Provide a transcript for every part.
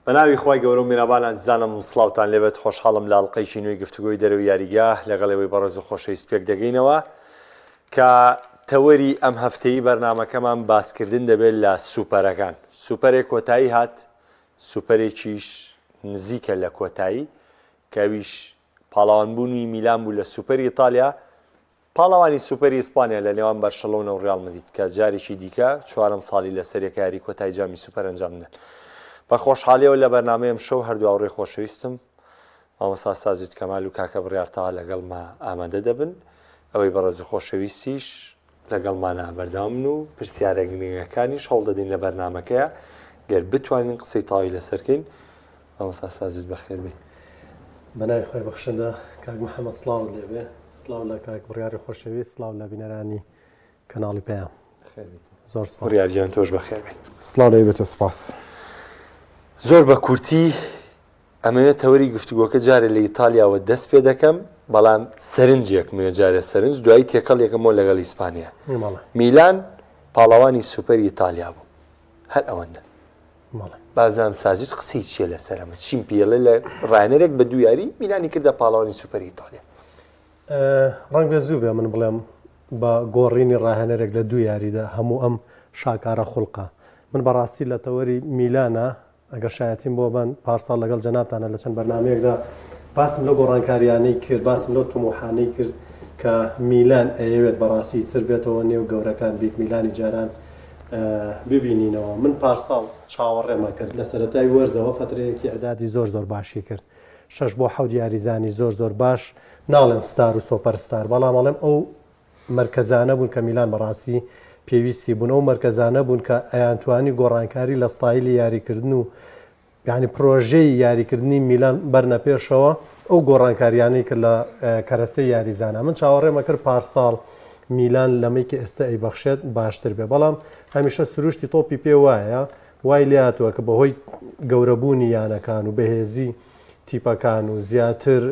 بە ناوی خوای گەورە و میرابان ئازیزانم سڵاوتان لێبێت خۆشحاڵم لە ئەڵقەیەکی نوێی گفتوگۆی دەرەوەی یاریگا لەگەڵ ئێوەی بەڕێز و خۆشەویست پێک دەگەینەوە کە تەوەری ئەم هەفتەی بەرنامەکەمان باسکردن دەبێت لە سوپەرەکان سوپەرێک کۆتایی هات سوپەرێکیش نزیکە لە کۆتایی کە ئەویش پاڵەوانبوونی میلان بوو لە سوپەری ئیتالیا پاڵەوانی سوپەری ئیسپانیا لە نێوان بەرشەلۆنە و ریال مەدرید کە جارێکی دیکە چوارەم ساڵی لەسەریەکە یاری کۆتایی جامی سوپەر ئەنجام دەدەن. بە خۆشحاڵیەوە لە بەرنامەی ئەمشەو هەردوو هاوڕێی خۆشەویستم مامۆستا ساجد کەمال و کاکە بڕیار تەها لەگەڵما ئامادە دەبن. ئەوەی بەڕێز و خۆشەویستیش لەگەڵمانا بەردەوامن و پرسیارە گرنگەکانیش هەوڵدەدەین لە بەرنامەکەیا گەر بتوانین قسەی تەواوی لەسەر کەین. مامۆستا ساجد بەخێر بێی. بەناوی خوای بەخشندە کاک محەمەد سڵاوت لێبێ سڵاو لە کاک بڕیاری خۆشەویست سڵاو لە بینەرانی کەناڵی پەیام زۆر سپاس بڕیار گیان تۆش بەخێر بێی. سڵاو لێ بێتە سپاس. زۆر بە کورتی ئەمەوێت تەوەری گفتوگۆکە جارێ لە ئیتالیاوە دەست پێ دەکەم بەڵام سەرنجێکمەوێ جارێ سەرنج دوایی تێکەڵ یەکەمەوە لەگەڵ ئیسپانیا میلان پاڵەوانی سوپەری ئیتالیا بوو هەر ئەوەندە بازام سازیش قسەی چییە لەسەر ئەمە چیم پێڵێ لە ڕانەرێک بە دوو یاری میلانی کردە پاڵەوانی سوپەری ئیتالیا ڕەنگە زوو بێ من بڵێم بە گۆڕینی ڕاهێنەرێک لە دوو یاریدا هەموو ئەم شاکارە خوڵقا من بەڕاستی لە تەوەری میلانە ئەگەر شایەتیم بۆ بن پارساڵ لەگەڵ جەنابتانە لە چەند بەرنامەیەکدا باسم لەو گۆڕانکاریانەی کرد، باسم لەو تموحانەی کرد کە میلان ئەیەوێت بەڕاستی تر بێتەوە نێو گەورەکان big میلانی جاران ببینینەوە. من پارساڵ چاوەڕێم ئەکرد لە سەرەتای وەرزەوە فەترەیەکی ئیعدادی زۆر زۆر باشی کرد شەش بۆ حەوت یاریزانی زۆر زۆر باش ناڵێم ستار و سۆپەر ستار بەڵام ئەڵێم ئەو مەرکەزانە بوون کە میلان بەڕاستی پێویستی بوون، ئەو مەرکەزانە بوون کە ئەیانتوانی گۆڕانکاری لە ستایلی یاریکردن و یانی پرۆژەی یاریکردنی میلان بەرنە پێشەوە، ئەو گۆڕانکاریانەی کرد لە کەرەستەی یاریزانە. من چاوەڕێم ئەکرد پارساڵ میلان لەمەی کە ئێستا ئەیبەخشێت باشتر بێ، بەڵام هەمیشە سروشتی تۆپی پێ وایە، وای لێهاتووە کە بەهۆی گەورەبوونی یانەکان و بەهێزی تیپەکان و زیاتر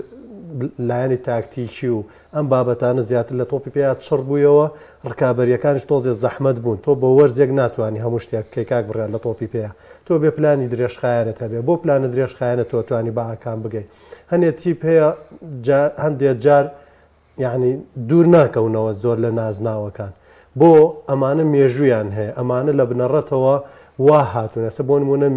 لایەنی تاکتیکی و ئەم بابەتانە زیاتر لە تۆپی پێیا چڕ بوویەوە، ڕکابەرییەکانیش تۆزێ زەحمەت بوون، تۆ بە وەرزێک ناتوانی هەموو شتێک بکەی کاک بڕیار لە تۆپی پێیا، تۆ بێ پلانی درێژخایەنت هەبێ، بۆ پلانە درێژخایەنە تۆ توانی بە ئاکام بگەی. هەنێ تیپ هەیە جا هەندێ جار یەعنی دوور ناکەونەوە زۆر لە نازناوەکان. بۆ؟ ئەمانە مێژوویان هەیە، ئەمانە لە بنەڕەتەوە وا هاتوون. ئێستا بۆ نموونە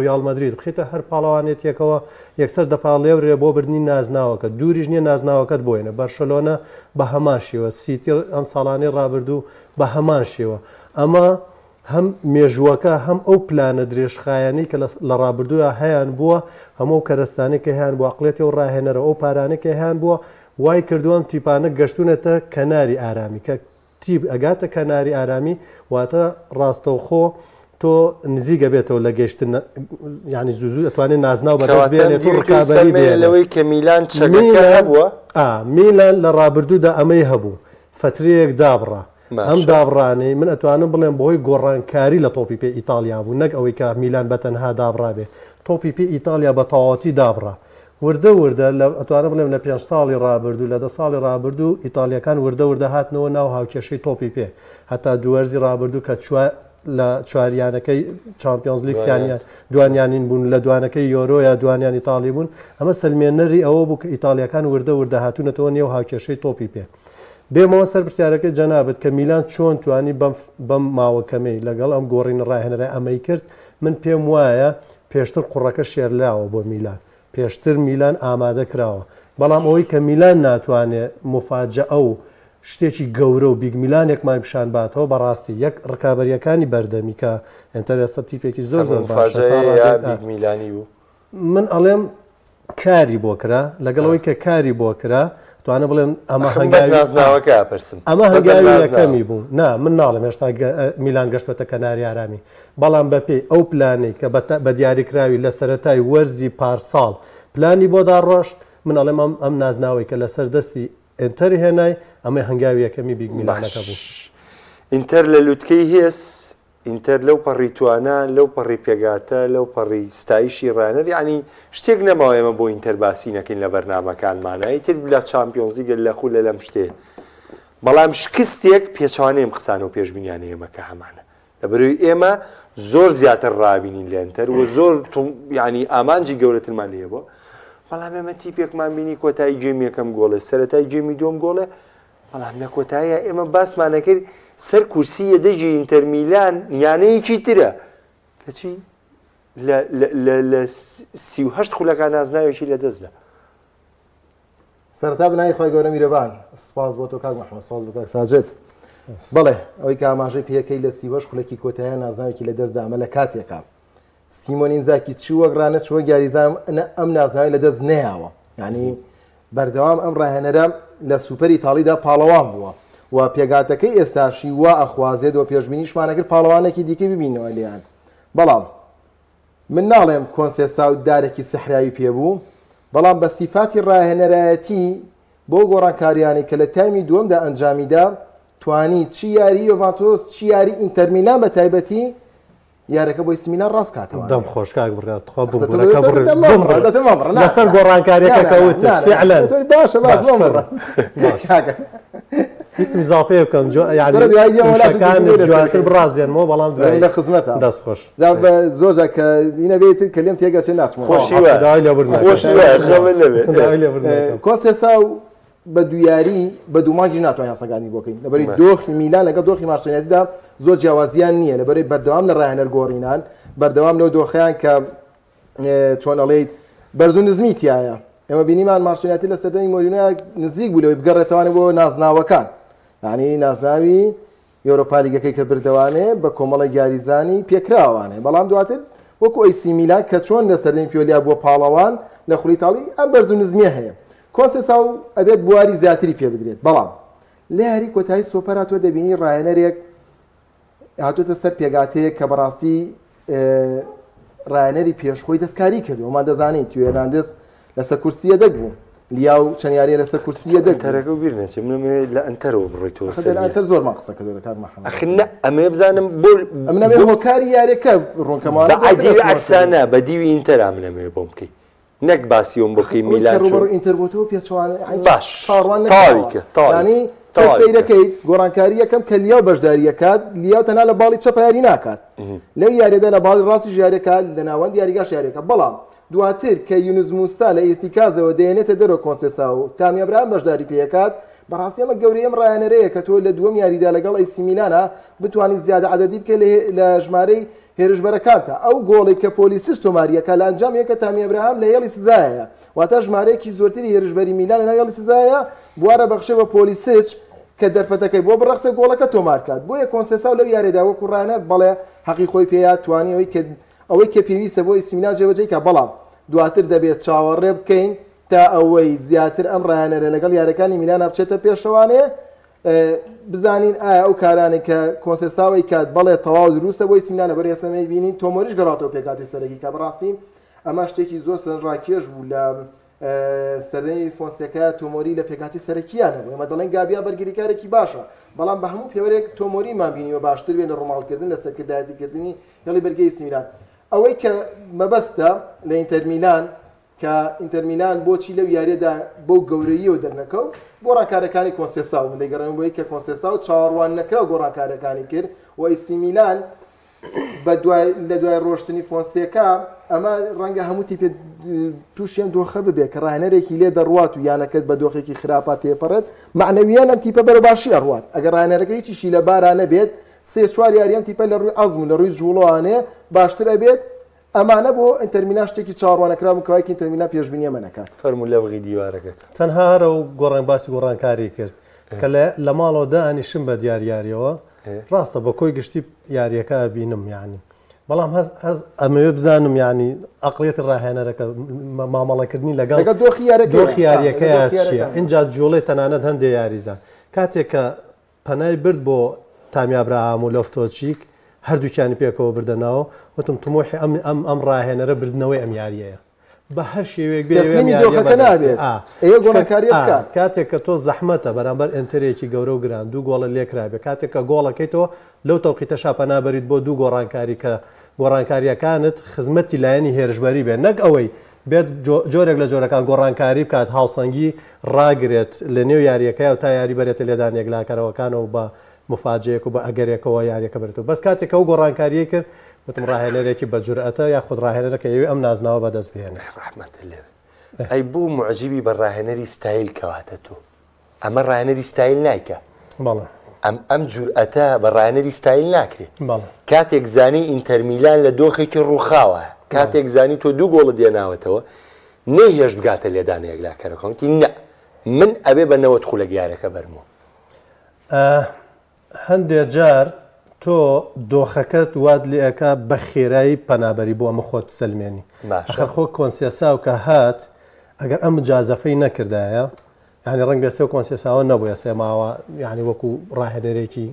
ڕیاڵ مەدرید بخەیتە هەر پاڵەوانێتییەکەوە یەکسەر دەپاڵێورێ بۆ بردنی نازناوەکە، دووریش نییە نازناوەکەت بۆ هێنێ. بەرشەلۆنە بە هەمان شێوە، سیتی ئەم ساڵانەی ڕابردوو بە هەمان شێوە. ئەمە هەم مێژووەکە، هەم ئەو پلانە درێژخایەنەی کە لە ڕابردوودا هەیان بووە، هەموو ئەو کەرەستانەی کە هەیان بووە، عەقڵیەتی ئەو ڕاهێنەرە، ئەو پارانەی کە هەیان بووە، وای کردووە ئەم تیپانە گەشتوونەتە کەناری ئارامی، کە تیپ ئەگاتە کەناری ئارامی واتە ڕاستەوخۆ تۆ نزیک ئەبێتەوە لە گەشتن، یانی زوو زوو ئەتوانێت نازناو بەدەست کەواتە بێنێت و دیوی تۆی ڕکابەری سەلمێنە بێنێت. لەوەی کە میلان چەکەکە میلان هەبووە؟ ئا میلان لە ڕابردوودا ئەمەی هەبوو، فەترەیەک دابڕا، ئەم باشە. دابڕانەی من ئەتوانم بڵێم بەهۆی گۆڕانکاری لە تۆپی پێی ئیتاڵیا بوو نەک ئەوەی کە میلان بە تەنها دابڕابێ تۆپی پێی ئیتاڵیا بە تەواوەتی دابڕا وردە وردە لە ئەتوانم بڵێم لە پێنج ساڵی ڕابردوو لە دە ساڵی ڕابردوو ئیتاڵیەکان وردە وردە هاتنەوە ناو هاوکێشەی تۆپی پێ هەتا دوو وەرزی ڕابردوو کە چوار لە چوار یانەکەی چامپیۆنز لیگ دوانیان. سیانیان دوانیانین بوون لە دوانەکەی یۆرۆیا دوانیان ئیتاڵی بوون ئەمە سەلمێنەری ئەوە بوو کە ئیتاڵیەکان وردە وردە هاتوونەتەوە نێو هاوکێشەی تۆپی پێ بێمەوە سەر پرسیارەکەی جەنابت کە میلان چۆن توانی بەم بەم ماوە کەمەی لەگەڵ ئەم گۆڕینە ڕاهێنەرە ئەمەی کرد، من پێم وایە پێشتر قوڕەکە شێرلاوە بۆ میلان، پێشتر میلان ئامادە کراوە، بەڵام ئەوەی کە میلان ناتوانێ موفاجەئە و شتێکی گەورە و big میلانێکمان پیشان باتەوە بەڕاستی یەک ڕکابەرییەکانی بەردەمی کە ئینتەر ئێستا تیپێکی زۆر سەر زۆر باشە تا موفاجەیە یا ڕادەیەک big میلانی بوو؟ من ئەڵێم کاری بۆ کرا لەگەڵ ئەوەی کە کاری بۆ کرا توانە بڵێن ئەمە هەنگاوی نازناوەکە پرسم ئەمە هەنگاوی یەکەمی بوو نا من ناڵێم هێشتا میلان گەشتوەتە کەناری ئارامی بەڵام بەپێی ئەو پلانەی کە بە دیاریکراوی لە سەرەتای وەرزی پارساڵ پلانی بۆ داڕۆشت من ئەڵێم ئەم ئەم نازناوەی کە لەسەر دەستی ئینتەر هێنای ئەمە هەنگاوی یەکەمی big میلانەکە بوو. ئینتەر لە لوتکەی هێز ئینتەر لەو پەڕی توانا، لەو پەڕی پێگاتە، لەو پەڕی ستایشی ڕاهێنەر، یەعنی شتێک نەماوە ئێمە بۆ ئینتەر باسی نەکەین لە بەرنامەکانمانا، ئیتر لە چامپیۆنزلیگە لە خولە لەم شتەیە. بەڵام شکستێک پێچەوانەی ئەم قسانە و پێشبینیانەی ئێمە کە هەمانە. لەبەرئەوەی ئێمە زۆر زیاتر ڕابینین لە ئینتەر و زۆر ینی ئامانجی گەورەترمان لێ بوو بەڵام ئێمە تیپێکمان بینی کۆتایی game یەکەم گۆڵێ سەرەتای game ی دووەم گۆڵێ بەڵام لە کۆتاییە ئێمە باسمانەکرد سەر کورسی یەدەگی ئینتەرمیلان یانەیەکی ترە کەچی لە 38 خولەکە نازناوێکی لەدەستدا. سەرەتا بەناوی خوای گەورە میرەبان سپاس بۆ تۆ کاک محمد سپاس بۆ کاک ساجد بەڵێ ئەوەی کە ئاماژەی پێەکەی لە 38 خولەکی کۆتایە نازناوێکی لە دەستدا ئەمە لە کاتێکا سیمۆن ئینزاکی چ وەک ڕانە چ وەک یاریزان ئەم نازناوی لە دەست نەیاوە یعنی بەردەوام ئەم ڕاهێنەرە لە سوپەری ئیتاڵیدا پاڵەوان بووە و پێگاتەکەی ئێستاشی وا ئەخوازێت و پێشبینیشمانەکرد پاڵەوانێکی دیکەی ببینەوە لێیان بەڵام من ناڵێم کۆنسێساو دارێکی سەحراوی پێ بوو، بەڵام بە سیفاتی ڕاهێنەرایەتی بەو گۆڕانکاریانەی کە لە تایمی دووەمدا ئەنجامیدا، توانی چ یاری یۆڤانتۆس چ یاری ئینتەرمیلان بە تایبەتی یارەکە بۆ ئیسی میلان ڕاست کاتەوە. دەم خۆش کاک بڕیار تخوا بمبورە کە بڕ بمبڕە لەسەر گۆڕانکاریەکە کە وتت فعلا باشە باش بمبڕە کاکە ویستم ئیزافەیە بکەم جۆ یعنی وشەکانت جوانتر بڕازێنمەوە بەڵام دوای لە خزمەتە دەست خۆش جا بە زۆر جار کە ئینە بێت کە لێم تێگەچێ ناچمەوە. خۆشی وایە. داوای لێبوردن ئەکەم. خۆشی وایە خەمت نەبێت. داوای لێبوردن ئەکەم. کۆنسێساو بە دوو یاری بە دوو مانگیش ناتوانین هەڵسەنگاندنی بۆ بکەین لەبەری دۆخی میلان لەگەڵ دۆخی مانچستەر زۆر جیاوازیان نییە لەبەری بەردەوام لە ڕاهێنەر گۆڕینان بەردەوام لەو دۆخیان کە چۆن ئەڵێیت بەرز و نزمی تایە ئێمە بینیمان مانچستەر لە سەردەمی مۆرینۆ نزیک بوو لەوەی بگەڕێتەوانە بۆ نازناوەکان یعنی نازناوی یۆرۆپالیگەکەی کە بردەوانێ بە کۆمەڵێک یاریزانی پێکراوانێ بەڵام دواتر وەکو ئەیسی میلان کە چۆن لە سەردەمی پیۆلیا بووە پاڵەوان لە خولی ئیتاڵی ئەم بەرز و نزمیە هەیە کۆنسێساو ئەبێت بواری زیاتری پێ بدرێت بەڵام لە یاری کۆتایی سۆپەرا تۆ دەبینی ڕاهێنەرێک هاتوتە سەر پێگاتەیەک کە بەڕاستی ڕاهێنەری پێش خۆی دەستکاری کردووە مان دەزانین تیۆ هێرناندێز لەسەر کورسی یەدەگ بوو لیاو چەند یاریە لەسەر کورسی یەدەگ بوو. ئەنتەرەکە بیر نەچێ من ئەمەوێ لە ئەنتەرەوە بڕۆیتەوە ئەخە سەر لە ئەنتەر زۆرمان قسە کردووە لە کاک محەممەد. ئەخ نا ئەمەوێ بزانم بۆ ئەمن ئەمەوێ هۆکاری یاریەکە ڕوونکەمەوە بە عەدیوی عەکسا نا بە دیوی ئینتەرا من ئەمەوێ بۆم بکەی نەک باسی ئەوم بۆ بکەی میلان چۆن ڕووبەڕوو ئینتەر بۆتەوە پێچەوانە باش چاوەڕوان تەواوی کە تەواوی یانی کە تەواوی کە. سەیرەکەیت گۆڕانکاری یەکەم کە لیاو بەشداری ئەکات لیاو تەنها لە باڵی چەپ یاری ناکات لەو یاریەدا لە باڵی ڕاستیش یاریەکات لە ناوەند یاریگاش یاریەکە بەڵام دواتر کە یونس موسا لە ئیرتیکازەوە دەیەنێتە دەرەوە کۆنسێساو و تامی ئەبراهام بەشداری پێ ئەکات، بەڕاستی ئەمە گەورەی ئەم ڕاهێنەرەیە کە تۆ لە دووەم یاریدا لەگەڵ ئەیسی میلانا بتوانیت زیادە عەدەدی بکەیت لە ژمارەی هێرشبەرەکانتا. ئەو گۆڵەی کە پۆلیسچ تۆماری ئەکات لە ئەنجامی یەکە تامی ئەبراهام لە هێڵی سزایە، واتە ژمارەیەکی زۆرتری هێرشبەری میلان لەناو هێڵی سزایە، بوارە بەخشێ بە پۆلیسچ کە دەرفەتەکەی بۆ بڕەخسێ گۆڵەکە تۆمار کات. بۆیە کۆنسێساو لەو یاریەدا وەکو ڕاهێنەر بەڵێ هەقی خۆی پێیە توانی ئەوەی کە ئەوەی کە پێویستە بۆ ئیسی میلان جێبەجێی کا، بەڵام دواتر دەبێت چاوەڕێ بکەین تا ئەوەی زیاتر ئەم ڕاهێنەرە لەگەڵ یاریەکانی میلانا بچێتە پێشەوانێ بزانین ئایا ئەو کارانەی کە کۆنسێساو ئەیکات بەڵێ تەواو دروستە بۆ ئیسی میلان لەبەر ئێستا بینین تۆمۆریش گەڕاتەوە پێکاتی سەرەکی کە بەڕاستی ئەمە شتێکی زۆر سەرنجڕاکێش بوو لە سەردەمی فۆنسێکا تۆمۆری لە پێکاتی سەرەکییان هەبوو ئێمە دەڵێن گابیا بەرگریکارێکی باشە بەڵام بە هەموو پێوەرێک تۆمۆریمان بینیوە باشتر بێت لە ڕووماڵکردن لە سەرکردایەتیکردنی هێڵی بەرگری ئیسی میلان ئەوەی کە مەبەستە لە ئینتەر میلان کە ئینتەر میلان بۆچی لەو یاریەدا بەو گەورەییەوە دەرنەکەوت گۆڕانکارەکانی کۆنسێساو من دەیگەڕێنم بۆی کە کۆنسێساو چاوەڕوان نەکراو گۆڕانکارەکانی کرد و ئیسی میلان بە دوای لە دوای ڕۆشتنی فۆنسێکا ئەمە ڕەنگە هەموو تیپێ تووشی ئەم دۆخە ببێت کە ڕاهێنەرێکی لێ دەڕوات و یانەکەت بە دۆخێکی خراپا تێپەڕێت معنەویان ئەم تیپە بەرەو باشی ئەڕوات ئەگەر ڕاهێنەرەکە هیچیشی لە بارا نەبێت سێ چوار یاری ئەم تیپە لە ڕووی عەزم و لە ڕووی جوڵەوانێ باشتر ئەبێت ئەمانە بۆ ئینتەرمیلان شتێکی چاوەڕواننەکراو بوو کە وایکە ئینتەرمیلان پێشبینی ئەمە نەکات. فەرموو لەبغی دیوارەکە کە. تەنها هەر ئەو گۆڕان باسی گۆڕانکاری کرد کە لە لە ماڵەوە دانیشم بە دیار یاریەوە ڕاستە بە کۆی گشتی یاریەکە ئەبینم یعنی بەڵام هەز هەز ئەمەوێ بزانم یعنی ئەقڵیەتی ڕاهێنەرەکە مامەڵەکردنی لەگەڵ لەگەڵ دۆخی یاریەکەیە. دۆخی یاریەکەیە لەگەڵ دۆخی چییە یاریەکە. ئینجا جوڵەی تەنانەت هەندێ یاریزان کاتێک کە پەنای برد بۆ تامی ئابراهام و لۆفتۆچیک، هەردووکیانی پێکەوە بردە ناوە، وتم تموحی ئەم ئەم ئەم ڕاهێنەرە بردنەوەی ئەم یارییەیە. بە هەر شێوەیەک بێ ئەوێ ئەم تەسلیمی یارییە دۆخەکە بەدەست بێ. نابێت، ئا ئەیە چونکە گۆڕانکارییە ئا بکات. کاتێک کە تۆ زەحمەتە بەرامبەر ئێنتەرێکی گەورە و گران دوو گۆڵت لێکرابێ، کاتێک کە گۆڵەکەیتەوە لەو تەوقیتەشا پەنا بەریت بۆ دوو گۆڕانکاری کە گۆڕانکارییەکانت خزمەتی لایەنی هێرشبەری بێ نەک ئەوەی بێت جۆرێک لە جۆرەکان گۆڕانکاری بکات، هاوسەنگی ڕاگرێت لە نێو یارییەکەیا و تا یاری بەرێتە لێدان یەکلاکەرەوەکانەوە بە موفاجەیەک و بە ئەگەرێکەوە یارییەکە بەرێتەوە. بەس کاتێک کە ئەو گۆڕانکارییەی کرد، وتم ڕاهێنەرێکی بە جورئەتە یاخود ڕاهێنەرەکە ئەیەوێ ئەم نازناوە بەدەست بهێنێت. ڕەحمەتت لێ بێ. ئەی بۆ موعجیبی بە ڕاهێنەری ستایل کەواتە تۆ؟ ئەمە ڕاهێنەری ستایل نایکا. بەڵێ. ئەم ئەم جورئەتە بە ڕاهێنەری ستایل ناکرێ. بەڵێ. کاتێک زانی ئینتەر میلان لە دۆخێکی ڕووخاوە، کاتێک زانی تۆ دوو گۆڵت لێناوەتەوە، نەیهێشت بگاتە لێدانە یەکلاکەرەکە. وتی نا، من ئەبێ بە 90 خولەک یارەکە بەرمەوە. هەندێ جار تۆ دۆخەکەت وات لێ ئەکا بە خێرایی پەنا بەری بۆ ئەمە خۆت بسەلمێنی. باشە. ئەخر خۆ کۆنسێساو کە هات ئەگەر ئەم مجازەفەی نەکردایە یانی ڕەنگ بێ سێو کۆنسێساوە نەبوو ئێستا ماوە یانی وەکو ڕاهێنەرێکی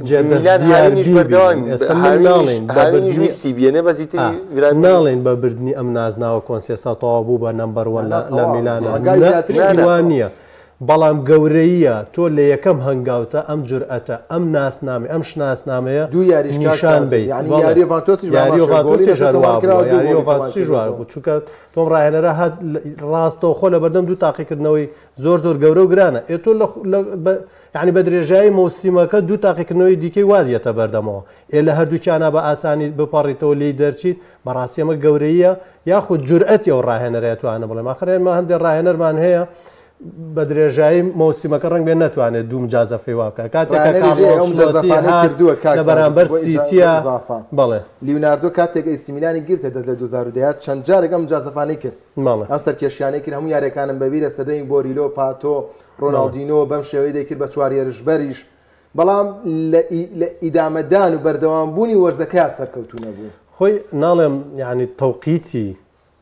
جێ دەست میلان دیار هاوینیش بیبینین. بەردەوام ئێستا من هاوینیش ناڵێین بە هاوینیش بردنی ویستی بێنێ بەس ئیتری ئا، برا ناڵێین بە بردنی ئەم نازناوە کۆنسێساو تەواو بوو بە نەمبەر وەن نا، لە تەواو. میلانە. هەنگاوی نە، زیاتریش نا، نا. وا نییە. بەڵام گەورەییە تۆ لە یەکەم هەنگاوتا ئەم جورئەتە، ئەم ناسنامەی، ئەم شناسنامەیە دوو یاریش کاک نیشان ساجد، بەیت. یعنی بەڵێ. یاری یۆڤانتۆسیش بە یاری هەمان شێوە گۆڵی یۆڤانتۆسیش لەسەر هەر تۆمار وا کراوە، بووە، دوو یاری گۆڵی تۆمار یۆڤانتۆسیش وا کردووەتەوە. بوو، چونکە تۆم ڕاهێنەرە هات ڕاستەوخۆ لەبەردەم دوو تاقیکردنەوەی زۆر زۆر گەورە و گرانە. ئێ تۆ لە لە بە یعنی بە درێژایی مەوسیمەکە دوو تاقیکردنەوەی دیکەی وا دیەتە بەردەمەوە. ئێ لە هەردووکیانا بە ئاسانی بپەڕیتەوە لێی دەرچیت، بەڕاستی ئەمە گەورەییە یاخود جورئەتی ئەو ڕاهێنەرەیە توانم بڵێم. ئاخر ئێمە هەندێک ڕاهێنەرمان هەیە بە درێژایی مەوسیمەکە ڕەنگ بێ نەتوانێت دوو مجازەفەی وا بکات. کاتێک کە ڕاهێنەریش کارلۆ هەیە ئەو ئەنچلۆتی مجازەفانەی هات کردووە کاک لە ساجد، بەرامبەر بۆ ئیجا- بۆ سیتیە، ئیزافە. بەڵێ. لیوناردۆ کاتێک ئەیسی میلانی گرتە دەست لە 2010 چەند جارێک ئەم مجازەفانەی کرد. بەڵێ. ئەم سەرکێشیانەی کرد، هەموو یاریەکانم بەبیرە سەردەمی بۆریلۆ، پاتۆ، ڕۆناڵدینۆ بەم شێوەیە دەیکرد بە چوار هێرشبەریش. بەڵام لە لە ئیدامەدان و بەردەوامبوونی وەرزەکەیا سەرکەوتوو نەبوو. خۆی ناڵێم یانی تەوقیتی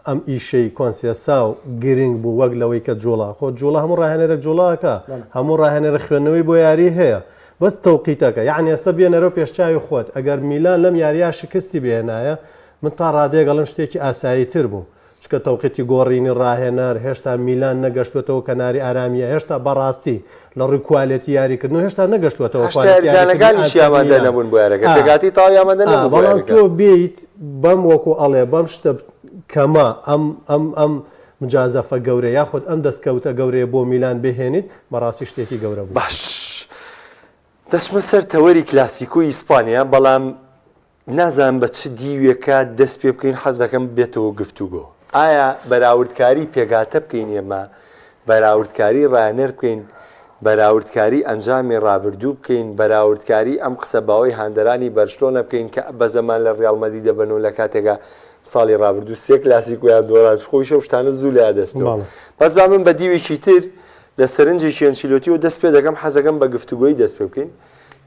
ئەم ئیشەی کۆنسێساو گرنگ بوو وەک لەوەی کە جوڵە خۆ جوڵە هەموو ڕاهێنەرێک جوڵە ئەکا هەموو ڕاهێنەرە خوێندنەوەی بۆ یاری هەیە بەس تەوقیتەکە یعنی ئێستا بێنەرەوە پێشچاوی خۆت ئەگەر میلان لەم یاریە شکستی بهێنایە من تا ڕادەیەک ئەڵێم شتێکی ئاسایی تر بوو چونکە تەوقیتی گۆڕینی ڕاهێنەر هێشتا میلان نەگەشتوەتەوە کەناری ئارامیە هێشتا بەڕاستی لە ڕووی کوالێتی یاریکردن هێشتا نەگەشتوەتەوە هەشتا یاریزانەکانیشی ئامادە نەبوون بۆ یاریەکە پێکهاتەی تەواوی ئامادە نەبوو بۆ بەڵام یاریەکە. تۆ بێیت بەم وەکو ئەڵێ بەم شتە کەمە ئەم ئەم ئەم مجازەفە گەورە یاخود ئەم دەستکەوتە گەورەیە بۆ میلان بهێنیت بەڕاستی شتێکی گەورە بوو. باش دەچمە سەر تەوەری کلاسیکۆی ئیسپانیا بەڵام نازانم بە چ دیوێکا دەست پێ بکەین حەز دەکەم بێتەوە گفتوگۆ ئایا بەراوردکاری پێکهاتە بکەین ئێمە بەراوردکاری ڕایەنەر بکەین بەراوردکاری ئەنجامی ڕابردوو بکەین بەراوردکاری ئەم قسە باوەی هاندەرانی بەرشلۆنە بکەین کە بە زەمان لە ڕیاڵ مەدریدە دەبەنەوە لە کاتێکا ساڵی ڕابردوو سێ کلاسیکۆیان دۆڕاند خۆیشە و شتانە زوو لە دەستەوە بەس با من بە دیوێکی تر لە سەرنجێکی ئەنچیلۆتیەوە دەست پێ دەکەم حەزەکەم بە گفتوگۆی دەست پێ بکەین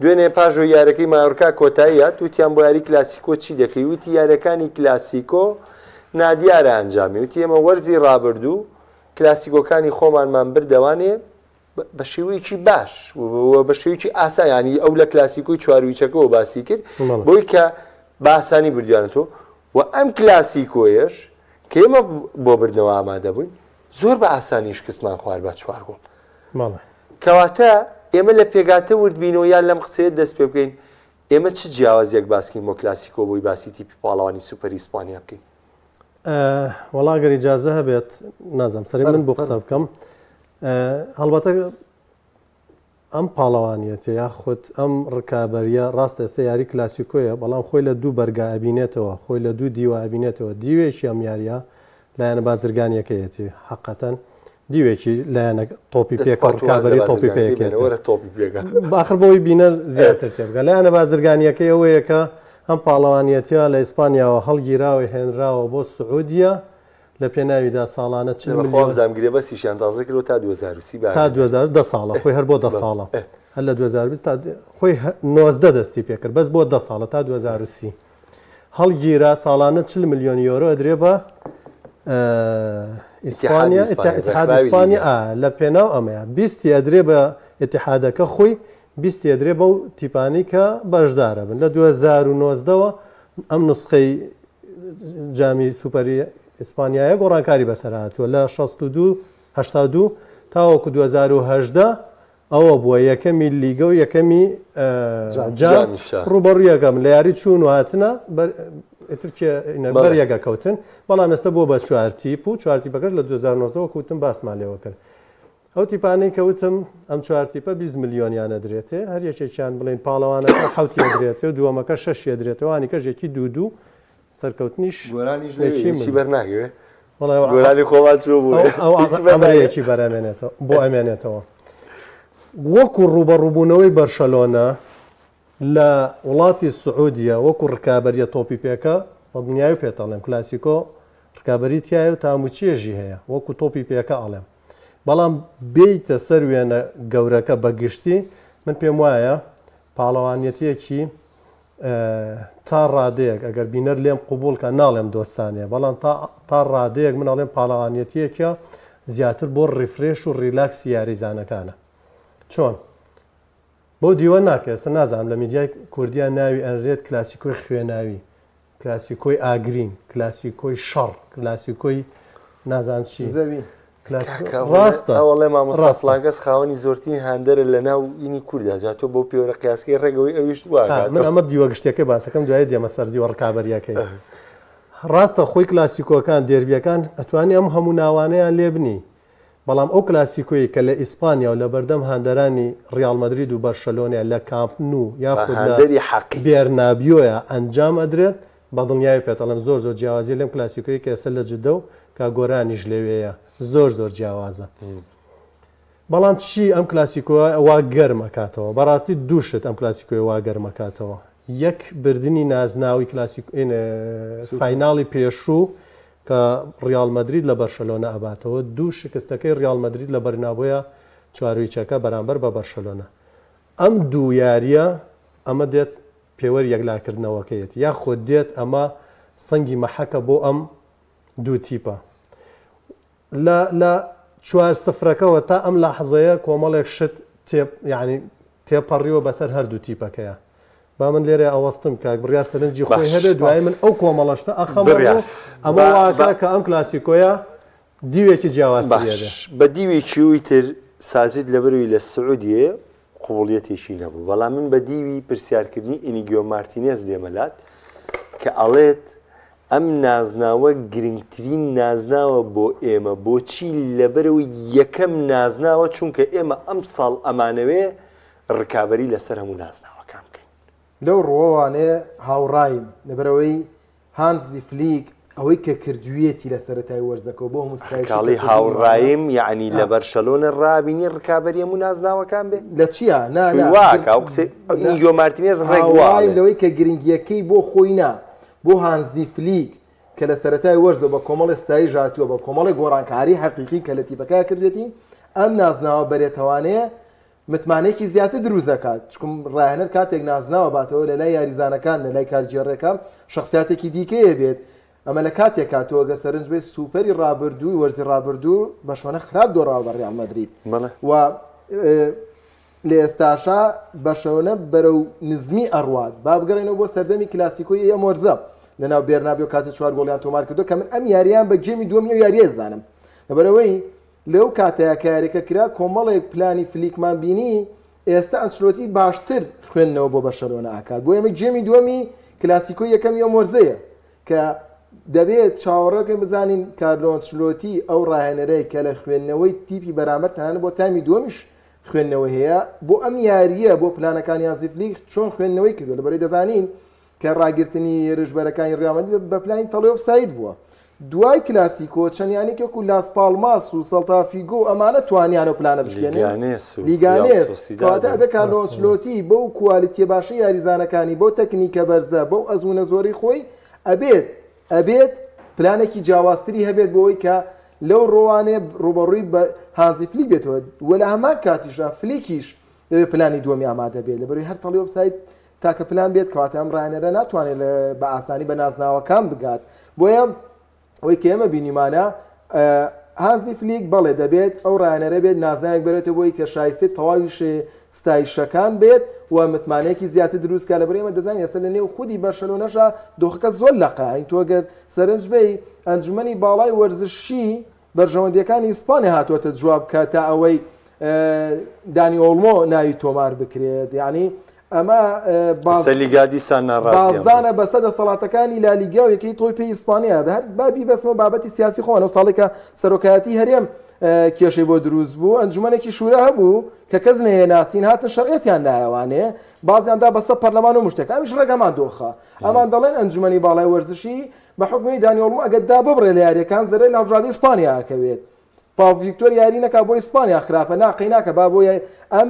دوێنێ پاش ئەوەی یاریەکەی مایۆرکا کۆتایی هات، وتیان بۆ یاری کلاسیکۆ چی دەکەی؟ وتی یاریەکانی کلاسیکۆ نادیارە ئەنجامی. وتی ئێمە وەرزی رابردوو کلاسیکۆکانی خۆمانمان بردەوانێ بە شێوەیەکی باش و بە شێوەیەکی ئاسان ینی ئەو لە کلاسیکۆی چوارویچەکەەوە باسی کرد بۆی کە بە ئاسانی بردویانەتەوە و ئەم کلاسیکۆیەش کە ئێمە بۆ بردنەوە ئامادە بووین زۆر بە ئاسانی شکستمان خوارد بە چوار گۆڵ. کەواتە ئێمە لە پێکهاتە ورد بینەوە یان لەم قسەیە دەست پێ بکەین ئێمە چ جیاوازیەک باسکەین بۆ کلاسیکۆ بۆی باسی تیپی پاڵەوانی سوپەری ئیسپانیا بکەین؟ وەڵا گەر ئیجازە هەبێت نازم سەری من بۆ قسە بکەم هەڵبەتە ئەم پاڵەوانیەتە یاخود ئەم ڕکابەریە ڕاستە ئێستا یاری کلاسیکۆیە بەڵام خۆی لە دوو بەرگا ئەبینێتەوە خۆی لە دوو دیوە ئەبینێتەوە دیوێکی ئەم یاریە لایەنە بازرگانیەکەیەتی حەقەتەن دیوێکی لایەنە تۆپی پێ ڕکابەری تۆپی پێیەکێت باخر بۆی بینەر زیاتر تێبگە لایەنە بازرگانیەکەی ئەوەیە کە ئەم پاڵەوانیەتە لە ئیسپانیاوە هەڵگیراوە هێنراوە بۆ سعودیە لە پێناویدا ساڵانە 40 ملیۆن زام گرێبەستیشیان تازە کردوە تا 2030 تا 2010 ساڵە خۆی هەر بۆ 10 ساڵە هەر لە 2020 تا خۆی 19 دەستی پێکرد بەس بۆ 10 ساڵە تا 2030 هەڵگیرا ساڵانە 40 ملیۆن یۆرۆ ئەدرێ بە ئیسپانیا ئیتحاد ئیسپانیا لە پێناو ئەمەیە بیستی ئەدرێ بە ئیتحادەکە خۆی بیستی ئەدرێ بەو تیپانی کە بەشدارە بن لە 2009ەوە ئەم نسخەی جامی سوپەری ئیسپانیایە گۆڕانکاری بەسەر هاتووە لە 62 82 تاوەکو 2018 ئەوە بووە یەکەمی لیگە و یەکەمی جام ڕوبەڕوو یەکەم لە یاری چوون و هاتنە بەر یەکە کەوتن بەڵام ئێستا بووە بە چوار تیپ و چوار تیپەکەش لە 2019 وەکو وتم باسمان لێوە کرد. ئەو تیپانەی کە وتم ئەم چوار تیپە 20 ملیۆنیان ئەدرێتێ هەر یەکێکیان بڵێین پاڵەوانەکە حەوتی ئەدرێتێ و دووەمەکە شەشی ئەدرێتەوە ئەوانی کەش یەکی دوو دوو سەرکەوتنیش گۆرانیش یەکی لەوێ هیچی ملیۆن. بەر ناکەوێ وەڵای ئەو گۆرانی خۆمان چووە بۆ ئەو ئەو هیچی بەر ناکەوێ. ئەمرەیەکی بەرئەمێنێتەوە بۆ ئەمێنێتەوە وەکو ڕووبەڕووبوونەوەی بەرشەلۆنە لە وڵاتی سعودیە وەکو ڕکابەریە تۆپی پێکە بە دڵنیایی پێت ئەڵێم کلاسیکۆ ڕکابەری تیایە و تام و چێژی هەیە وەکو تۆپی پێکە ئەڵێم بەڵام بێیتە سەر وێنە گەورەکە بە گشتی من پێم وایە پاڵەوانیەتیەکی تا ڕادەیەک ئەگەر بینەر لێم قوبوڵکە ناڵێم دۆستانەیە بەڵام تا تا ڕادەیەک من ئەڵێم پاڵەوانیەتیەکە زیاتر بۆ refresh و relax ی یاریزانەکانە چۆن بەو دیوە نا کە ئێستا نازانم لە میدیای کوردیا ناوی ئەنرێت کلاسیکۆی خوێناوی، کلاسیکۆی ئاگرین، کلاسیکۆی شەڕ، کلاسیکۆی نازانم چی. زەوی. کلاسیکۆ کاکە ڕاستە. ئەوەڵێ مامۆستا ڕاستە. فڵان کەس خاوەنی زۆرترین هاندەرە لە ناو ئینی کوردا جا تۆ بەو پێوەرە قیاسکەی ڕێک ئەوەی ئەویش وا ها من ئەکاتەوە. ئەمە دیوە گشتیەکەی باسەکەم دوایی دێمە سەر دیوە ڕکابەریەکەی. ڕاستە خۆی کلاسیکۆکان دێربیەکان ئەتوانی ئەم هەموو ناوانەیان لێ بنی بەڵام ئەو کلاسیکۆیەی کە لە ئیسپانیا و لەبەردەم هاندەرانی ریاڵ مەدرید و بەرشەلۆنە لە کامپ نو یاخود لە هاندەری حەقی. بێرنابیۆیا ئەنجام ئەدرێت، بە دڵنیایی پێت ئەڵێم زۆر زۆر جیاوازیە لەم کلاسیکۆیەی کە ئێستا لە جدە و کاک گۆرانیش لەوێیە زۆر زۆر جیاوازە. بەڵام چی ئەم کلاسیکۆیە وا گەرم ئەکاتەوە؟ بەڕاستی دوو شت ئەم کلاسیکۆیە وا گەرم ئەکاتەوە. یەک بردنی نازناوی کلاسیکۆ فایناڵی پێشوو کە ڕیاڵ مەدرید لە بەرشەلۆنە ئەباتەوە، دوو شکستەکەی ڕیاڵ مەدرید لە بەرنابۆیە چوارویچەکە بەرامبەر بە بەرشەلۆنە. ئەم دوو یارییە ئەمە دێت پێوەری یەکلاکردنەوەکەیەتی یاخود دێت ئەمە سەنگی مەحەکە بۆ ئەم دوو تیپە. لە لە چوار سفرەکەوە تا ئەم لەحزەیە کۆمەڵێک شت تێ یانی تێپەڕیوە بەسەر هەردوو تیپەکەیا. با من لێرە ئەوەستم کاک بڕیار سەرنجی خۆی باش هەبێ دوایی من ئەو کۆمەڵە شتە ئەخەمە بڕیار ڕوو ئەمە با واکا با کە ئەم کلاسیکۆیە دیوێکی جیاوازتری هەبێ. باش بە دیوێکی وی تر ساجد لەبەرئەوەی لە سعودیەیە قبوڵیەتێکی نەبوو بەڵام من بە دیوی پرسیارکردنی ئینیگیۆ مارتینێز دێمە لات کە ئەڵێت ئەم نازناوە گرنگترین نازناوە بۆ ئێمە بۆچی لەبەرئەوەی یەکەم نازناوە چونکە ئێمە ئەمساڵ ئەمانەوێ ڕکابەری لەسەر هەموو نازناوەکان بکەین. لەو ڕووەوانێ هاوڕایم، لەبەرئەوەی هانزی فلیک ئەوەی کە کردوویەتی لە سەرەتای وەرزەکەوە بۆ هەموو ستایشی کە کاڵی کردوویانە، هاوڕایم یەعنی لە ئا. بەرشەلۆنە ڕابینی ڕکابەری هەموو نازناوەکان بێ؟ لە چیا؟ نا چووی نا وا گر ئەکا ئەو قسەی نا ئینیگۆ مارتینێز ڕێک وا هاوڕایم ئەڵێ. لەوەی کە گرنگییەکەی بۆ خۆی نا، بۆ هانزی فلیک کە لە سەرەتای وەرزەوە بە کۆمەڵێ ستایش هاتووە، بە کۆمەڵێ گۆڕانکاری حەقیقی کە لە تیپەکەیا کردوویەتی، ئەم نازناوە بەرێتەوانێ متمانەیەکی زیاتر دروست دەکات، چونکم ڕاهێنەر کاتێک نازناوە باتەوە لە لای یاریزانەکان لە لای کارگێڕێکە شەخسیاتێکی دیکەیە بێت، ئەمە لە کاتێکا تۆ گەر سەرنج بەی سوپەری ڕابردووی وەرزی ڕابردوو بەرشەلۆنە خراپ دۆڕاوە بە ڕیاڵ مەدرید بەڵێ. و لە ئێستاشا بەرشەلۆنە بەرەو نزمی ئەڕوات. با بگەڕێینەوە بۆ سەردەمی کلاسیکۆی ئەم وەرزە لەناو بێرنابیۆ کاتێ چوار گۆڵیان تۆمار کردو کە من ئەم یارییان بە گێمی دووەمی ئەو یارییە زانم لەبەرئەوەی لەو کاتەیا کە یاریەکە کرا کۆمەڵێک پلانی فلیکمان بینی، ئێستا ئەنچلۆتی باشتر خوێندنەوە بۆ بەرشەلۆنە ئەکات، بۆ ئێمە گێمی دووەمی کلاسیکۆی یەکەمی ئەم وەرزەیە کە دەبێت چاوەڕێ بکەین بزانین کارلۆ ئەنچلۆتی ئەو ڕاهێنەرەی کە لە خوێندنەوەی تیپی بەرامبەر تەنانەت بۆ تایمی دووەمیش خوێندنەوەی هەیە بۆ ئەم یارییە بۆ پلانەکانی هانزی فلیک چۆن خوێندنەوەی کردووە لەبەرەی دەزانین کە ڕاگرتنی هێرشبەرەکانی ڕیاڵ مەدرید بە پلانی تەڵەی ئۆفساید بووە. دوای کلاسیکۆ چەند یانەیەکی وەکو لاس پاڵماس و سەلتا فیگۆ و ئەمانە توانیان ئەو پلانە بشکێنن. لیگانێس و ریاڵ لیگانێس. سۆسیداد کەواتە و ئەبێ کارلۆ ساسۆ. ئەنچلۆتی بەو کوالیتیە باشەی یاریزانەکانی، بەو تەکنیکە بەرزە، بەو ئەزموونە زۆرەی خۆی، ئەبێت ئەبێت پلانێکی جیاوازتری هەبێت بۆ ئەوەی کە لەو ڕۆوانێ ڕووبەڕووی بە هانزی فلیک بێتەوە و لە هەمان کاتیشدا فلیکیش دەبێت پلانی دووەمی ئامادە بێت لەبەرئەوەی هەر تەڵەی ئۆفساید تاکە پلان بێت کەواتە ئەم ڕاهێنەرە ناتوانێت بە ئاسانی بە نازناوەکان بگات بۆیە ئەوەی کە ئێمە بینیمانە هانزی فلیک بەڵێ دەبێت ئەو ڕاهێنەرە بێت نازناوێک بەرێتەوە بۆی کە شایستەی تەواوی ستایشەکان بێت و متمانەیەکی زیاتر دروست کە لەبەر ئێمە دەزانین ئێستا لە نێو خودی بەرشەلۆنەشا دۆخەکە زۆر لەقە ئەین تۆ گەر سەرنج بەی ئەنجومەنی باڵای وەرزشی بەرژەوەندیەکانی ئیسپانیا هاتووەتە جواب کە تا ئەوەی دانی ئۆڵمۆ ناوی تۆمار بکرێت یعنی ئەمە بازدانە بەسە دەسەڵاتەکانی لالیگا و یەکەی تۆی پێی ئیسپانیا بە هەر بابی بەسمە بابەتی سیاسی خۆن ئەو ساڵێکە سەرۆکایەتی هەرێم. کێشەی بۆ دروست بوو ئەنجومەنێکی شورا هەبوو کە کەس نەیەناسین هاتن شەرعیەتیان نایەوانێ بازیان دا بەسە پەرلەمان و مشتێک ئەمیش ڕێک هەمان دۆخە ئەمان دەڵێن ئەنجومەنی باڵای وەرزشی بە حکومی دانیۆڵمو ئەگەر دا ببڕێ لە یاریەکان زەرەر لە هەڵبژاردەی ئیسپانیا ئەکەوێت پاو ڤیکتۆر یاری نەکا بۆ ئیسپانیا خراپە نا قەیناکە با بۆ ئەم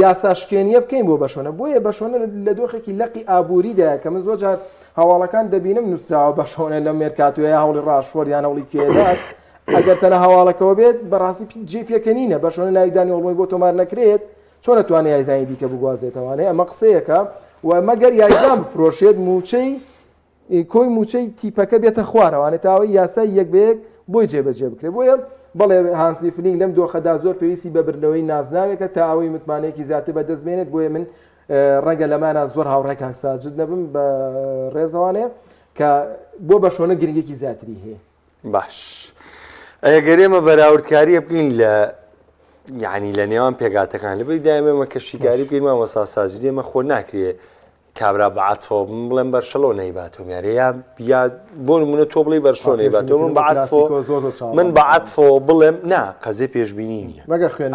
یاسا شکێنیە بکەین بۆ بەشۆنە بۆیە بەشۆنە لە دۆخێکی لەقی ئابووریدایە کە من زۆر جار هەواڵەکان دەبینم نووسراوە بەشۆنە لە مێرکاتۆیە هەوڵی ڕاشفۆرد یان هەوڵی کێدات ئەگەر تەنە هەواڵەکەەوە بێت بەڕاستی جێ پێکەنینە بەشۆنە ناوی دانی ئۆڵمۆی بۆ تۆمار نەکرێت چۆن ئەتوانێت یاریزانی دیکە بگوازێتەوانێ ئەمە قسەیەکە و مەگەر یاریزان بفرۆشێت موچەی کۆی مووچەی تیپەکە بێتە خوارەوانێ تا ئەوەی یاسای یەک بە یەک بۆی جێبەجێ بکرێت بۆیە بەڵێ هانسی فلینگ لەم دۆخەدا زۆر پێویستی بە بردنەوەی نازناوێکە تا ئەوەی متمانەیەکی زیاتر بەدەست بێنێت بۆیە من ڕەنگە لەمانە زۆر هاوڕای کاک ساجد نەبم بە ڕێزەوانێ کە بۆ بەشۆنە گرنگێکی زیاتری هەیە. باش ئەگەر ئێمە بەراوردکاریە بکەین لە یعنی لە نێوان پێگاتەکان لەبەری دایم ئێمە کە شیکاری بکەین مامۆستا ساجد ئێمە خۆ ناکرێ کابرا بە عەتفەوە من بڵێم بەرشەلۆنە ئەیباتەوە یارێ یا یا بۆ نمونە تۆ بڵێی بەرشلۆنە ئەیباتەوە من بە عەتفەوە من بە عەتفەوە بڵێم نا قەزێ پێشبینی نییە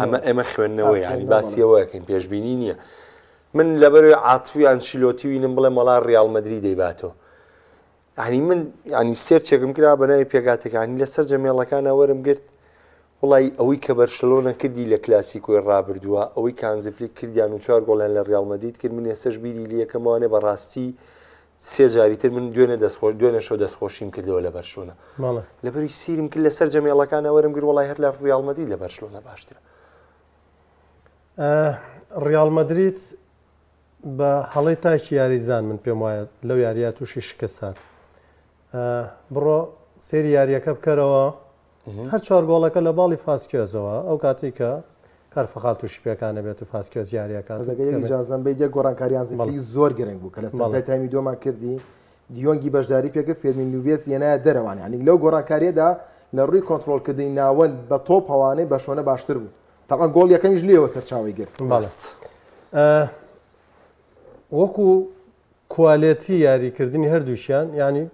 ئەمە ئێمە خوێندنەوە یانی باسی ئەوە ئەکەین پێشبینی نییە من لەبەرەوەی عاتفی ئەنشیلۆتی وینم بڵێم وەڵا ڕیاڵ مەدرید دەیباتەوە یعنی من یعنی search ێکم کرا بە ناوی پێکهاتەکانی لە سەرجەم مێڵەکانە وەرم گرت وڵی ئەوەی کە بەرشلۆنە کردی لە کلاسیکۆی ڕابردووە ئەوەی کە هانزی فلیک کردیان و چوار گۆڵیان لە ڕیاڵ مەدرید کرد من ئێستەش بیری لەکەمەوانێ بەڕاستی سێ جاری تر من دوێنێ دەستخۆش دوێنێ شەو دەستخۆشیم کردەوە لە بەرشلۆنە لەبەری سیرم کرد لە سەرجەم مێڵەکانە وەرم گرت وڵی هەر لە ڕیاڵ مەدرید لە بەرشلۆنە باشترە. ڕیاڵ مەدرید بە هەڵەی تاکی یاریزان من پێم وایە لەو یاریە تووشی شکست هات بڕۆ سێری یاریەکە بکەرەوە هەر چوار گۆڵەکە لە باڵی فاسکێزەوە ئەو کاتی کە کارفەخال تووشی پێکانە بێت و فاسکێز یاریەکە جازم بێت یەک گۆڕانکاریان زۆر گرنگ بوو کە لە سەرەتای تایمی دووەما کردی دیۆنگی بەشداری پێکرد فێرمین لوبێس یەنایە دەرەوان یعنی لەو گۆڕانکاریەدا لە ڕووی کۆنتترۆلکردنی ناوەند بە تۆپ هەوانەی بەشۆنە باشتر بوو تەبعەن گۆڵ یەکەمیش لێوە سەرچاوەی گرت. ڕاست. وەکو کوالێتی یاریکردنی هەردووکیان یانی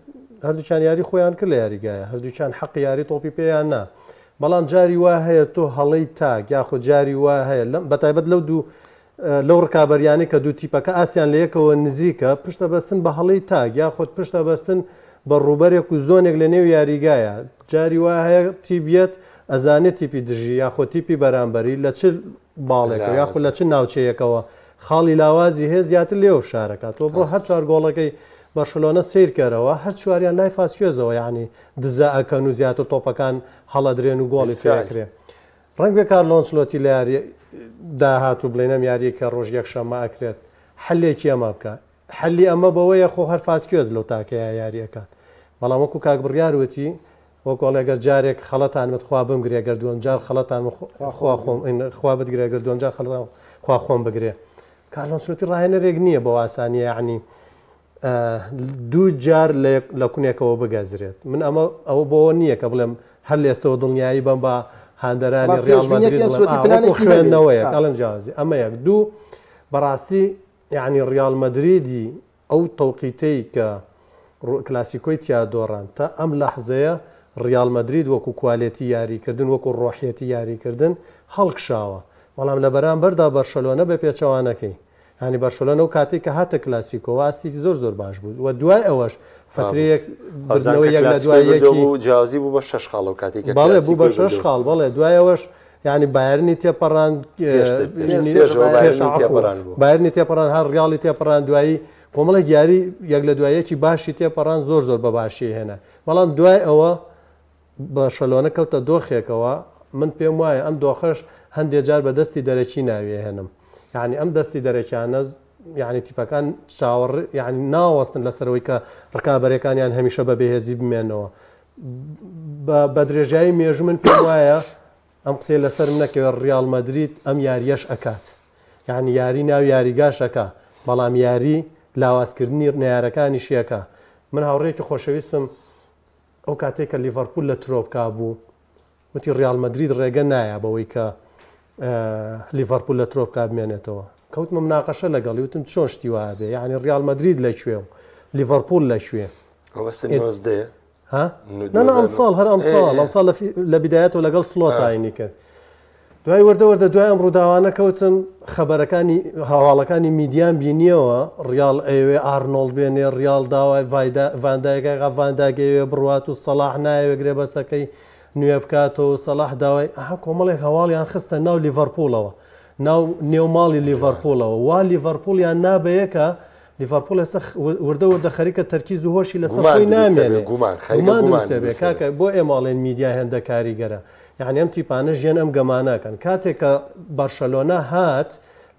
هەردووکیان یاری خۆیان کرد لە یاریگایە هەردووکیان حەق یاری تۆپی پێیان نا بەڵام جاری وا هەیە تۆ هەڵەی تاک یاخۆ جاری وا هەیە لەم بەتایبەت لەو دوو لەو ڕکابەریانەی کە دوو تیپەکە ئاسیان لە یەکەوە نزیکە پشتە بەستن بە هەڵەی تاک یاخود پشتە بەستن بە ڕووبەرێک و زۆنێک لە نێو یاریگایە جاری وا هەیە تیبیەت ئەزانێت تیپی دژی یاخۆ تیپی بەرامبەری لە چ باڵێکەوە یاخود لە چ ناوچەیەکەوە خاڵی لاوازی هەیە زیاتر لێوە فشارەکات تۆ بڕۆ هەر چوار گۆڵەکەی بەرشلۆنە سەیرکەرەوە هەر چواریان لای فاسکێزەوە یعنی دزە ئەکەن و زیاتر تۆپەکان هەڵەدرێن و گۆڵی پێکرێ ڕەنگبێ کارلۆ ئەنچلۆتی لە یاری داهاتوو بڵێین ئەم یاریەی کە ڕۆژ یەکشەممە ئەکرێت حەلێکی ئەمە بکا حەلی ئەمە بەوەیە خۆ هەر فاسکێز لەو تاکەیە یاری ئەکات بەڵام وەکو کاک بڕیار وتی وەکو ئەڵێ گەر جارێک خەڵەتان مت خوا بمگرێ گەر دووەم جار خەڵەتان خوا خۆم خوا بتگرێ گەر دووەم جار خەڵەتان خوا خۆم بگرێ کارلۆ ئەنچلۆتی ڕاهێنەرێک نییە بەو ئاسانیە یعنی دوو جار لە کونێکەوە بگەزرێت من ئەمە ئەوە بۆ نییە کە بڵێم هەر لێستەوە دڵنیایی بەم بە هاندەرانی ڕیاڵ مەدرید خوێندنەوەیە ئەڵێم جیاوازی ئەمە یەک دوو بەڕاستی یعنی ڕیاڵ مەدریدی ئەو تەوقیتەی کە کلاسیکۆی تیا دۆڕان تا ئەم لەحزەیە ڕیاڵ مەدرید وەکو کوالێتی یاریکردن وەکو ڕۆحیەتی یاریکردن هەڵکشاوە بەڵام لە بەرامبەردا بەرشەلۆنە بە پێچەوانەکەی یانی بەرشەلۆنە ئەو کاتەی کە هاتە کلاسیکۆوە ئاستێکی زۆر زۆر باش بوو و دوای ئەوەش فترەیەک بردنەوەی یەک لە دوای یەکی بوو جیاوازی بوو بە شەش خاڵ ئەو کاتێک کە بەڵێ بوو بە شەش خاڵ بەڵێ دوای ئەوەش یانی بایرنی تێپەڕاند بایرنی تێپەڕان هەر ڕیاڵی تێپەڕان دوایی کۆمەڵێک یاری یەک لە دوای یەکی باشی تێپەڕان زۆر زۆر بە باشی هێنا بەڵام دوای ئەوە بەرشەلۆنە کەوتە دۆخێکەوە من پێم وایە ئەم دۆخەش هەندێ جار بە دەستی دەرەکی ناوی ئەهێنم یعنی ئەم دەستی دەرەکیانە یعنی تیپەکان چاوەڕ یعنی ناوەستن لەسەرەوەی کە ڕکابەرەکانیان هەمیشە بە بەهێزی بمێنەوە بە درێژایی مێژوو من پێم وایە ئەم قسەی لەسەرم نەکەوێت ڕیاڵ مەدرید ئەم یاریەش ئەکات یعنی یاری ناو یاریگاش ئەکا بەڵام یاری لاوازکردنی نەیارەکانیشی ئەکا من هاوڕێیەکی خۆشەویستم ئەو کاتەی کە لیڤەرپوول لە ترۆپکا بوو وتی ڕیاڵ مەدرید ڕێگە نایە بەوەی کە لیڤەرپوول لە ترۆپکا بمێنێتەوە کەوتمە مناقەشە لەگەڵی وتم چۆن شتی وایە بێ یعنی ڕیاڵ مەدرید لە کوێ و لیڤەرپوول لە کوێ ئەوە سن نۆزدەیە. ها نا نا ئەمساڵ هەر ئەمساڵ ئەمساڵ لە بدایەتەوە لەگەڵ سلۆت تاینی کرد دوای وردە وردە دوای ئەم ڕووداوانە کەوتم خەبەرەکانی هەواڵەکانی میدیان بینیەوە ڕیاڵ ئەیەوێ ئارنۆڵد بێنێ ڕیاڵ داوای ڤاندایکەکە ڤاندایک ئەیەوێ بڕوات و سەڵاح نایەوێ گرێبەستەکەی نوێ بکاتەوە و سەڵاح داوای ئەها کۆمەڵێک هەواڵیان خستە ناو لیڤەرپوڵەوە ناو نێو ماڵی لیڤەرپوڵەوە وا لیڤەرپوڵیان نابەیەکە لیڤەرپوڵ ئێستا وردە وردە خەریکە تەرکیز و هۆشی لەسەر خۆی نامێنێ گومان خەریکە گومان دروست کاکە بۆ ئێمە ئەڵێن میدیا هێندە کاریگەرە یعنی ئەم تیپانە ژێن ئەم گەمانەکەن کاتێک کە بەرشەلۆنە هات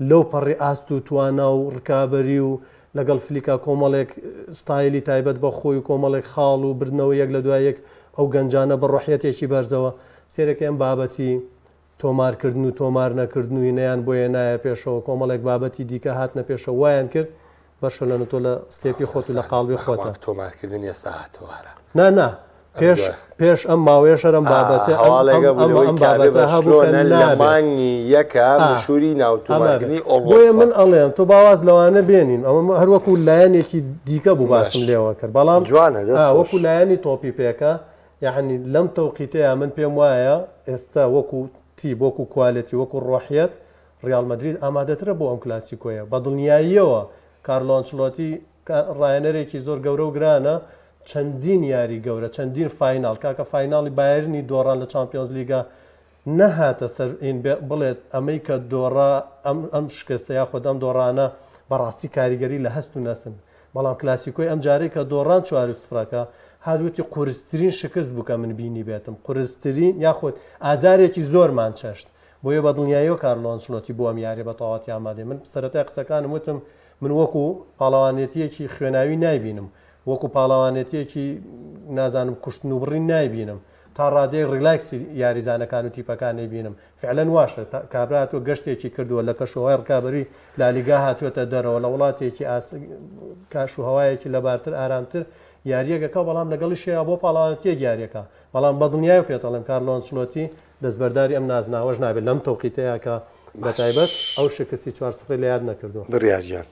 لەو پەڕی ئاست و توانا و ڕکابەری و لەگەڵ فلیکا کۆمەڵێک ستایلی تایبەت بە خۆی و کۆمەڵێک خاڵ و بردنەوە یەک لە دوای یەک ئەو گەنجانە بە ڕۆحیەتێکی بەرزەوە سێرەکە ئەم بابەتی تۆمارکردن و تۆمار نەکردن و هینەیان بۆ هێنایە پێشەوە، کۆمەڵێک بابەتی دیکە هاتنە پێشەوە وایان کرد بەرشەلۆنە تۆ لە ستێپی خۆت و لە قاڵبی خۆتە. تۆمارکردن ئێستا هاتەوە هەرا. نا نا پێش پێش ئەم ماوەیەش هەر ئەم بابەتە هەواڵێکە ئەم بوو ئەم لەوەی کابێ بابەتە هەبوو کە بەرشلۆنە لە نابێت. مانگی یەکە ئا مشووری ناو ئەمە بێت. تۆمارکردنی بۆیە ئۆڵوەڵفە. من ئەڵێم تۆ با واز لەوانە بێنین ئەمە هەر وەکوو لایەنێکی دیکە بوو باش باسم لێوە کرد بەڵام جوانە دەست ئا خۆش. وەکوو لایەنی تۆپی پێکە یەعنی لەم تەوقیتەیا من پێم وایە ئێستا وەکو تیپ وەکو کوالێتی وەکو ڕۆحیەت ڕیاڵ مەدرید ئامادەترە بۆ ئەم کلاسیکۆیە بە دڵنیاییەوە کارلۆ ئەنچلۆتی ڕاهێنەرێکی زۆر گەورە و گرانە چەندین یاری گەورە چەندین final کاکە final ی بایرنی دۆڕان لە چامپیۆنز لیگا نەهاتە سەر ئین بڵێت ئەمەی کە دۆڕا ئەم ئەم شکستە یاخود ئەم دۆڕانە بەڕاستی کاریگەری لە هەست و نەستن بەڵام کلاسیکۆی ئەم جارەی کە دۆڕان چوار و سفرەکە هات وتی قورسترین شکست بوو کە من بینیبێتم قورسترین یاخود ئازارێکی زۆرمان چەشت بۆیە بە دڵنیاییەوە کارلۆ ئەنچلۆتی بۆ ئەم یاریە بە تەواوەتی ئامادەیە من سەرەتای قسەکانم وتم من وەکو پاڵەوانێتیەکی خوێناوی نایبینم وەکو پاڵەوانێتیەکی نازانم کوشتن و بڕین نایبینم تا ڕادەیەک ڕیلاکسی یاریزانەکان و تیپەکان نەیبینم فعلەن واشە کابرا هاتووە گەشتێکی کردووە لە کەشوهەوای ڕکابەری لالیگا هاتووەتە دەرەوە لە وڵاتێکی ئاس کاش و هەوایەکی لەبارتر ئارامتر یاریەکەکە بەڵام لەگەڵیشەیە بۆ پاڵەوانەتیەک یاریەکە بەڵام بەدڵنیای و پێتەڵێم کارلۆ ئەنچلۆتی دەستبەرداری ئەم نازناوەش نابێت لەم تەوقیتەیە کە بەتایبەت ئەو شکستی چوار سفرەی لە یاد نەکردووە. بڕیار گیان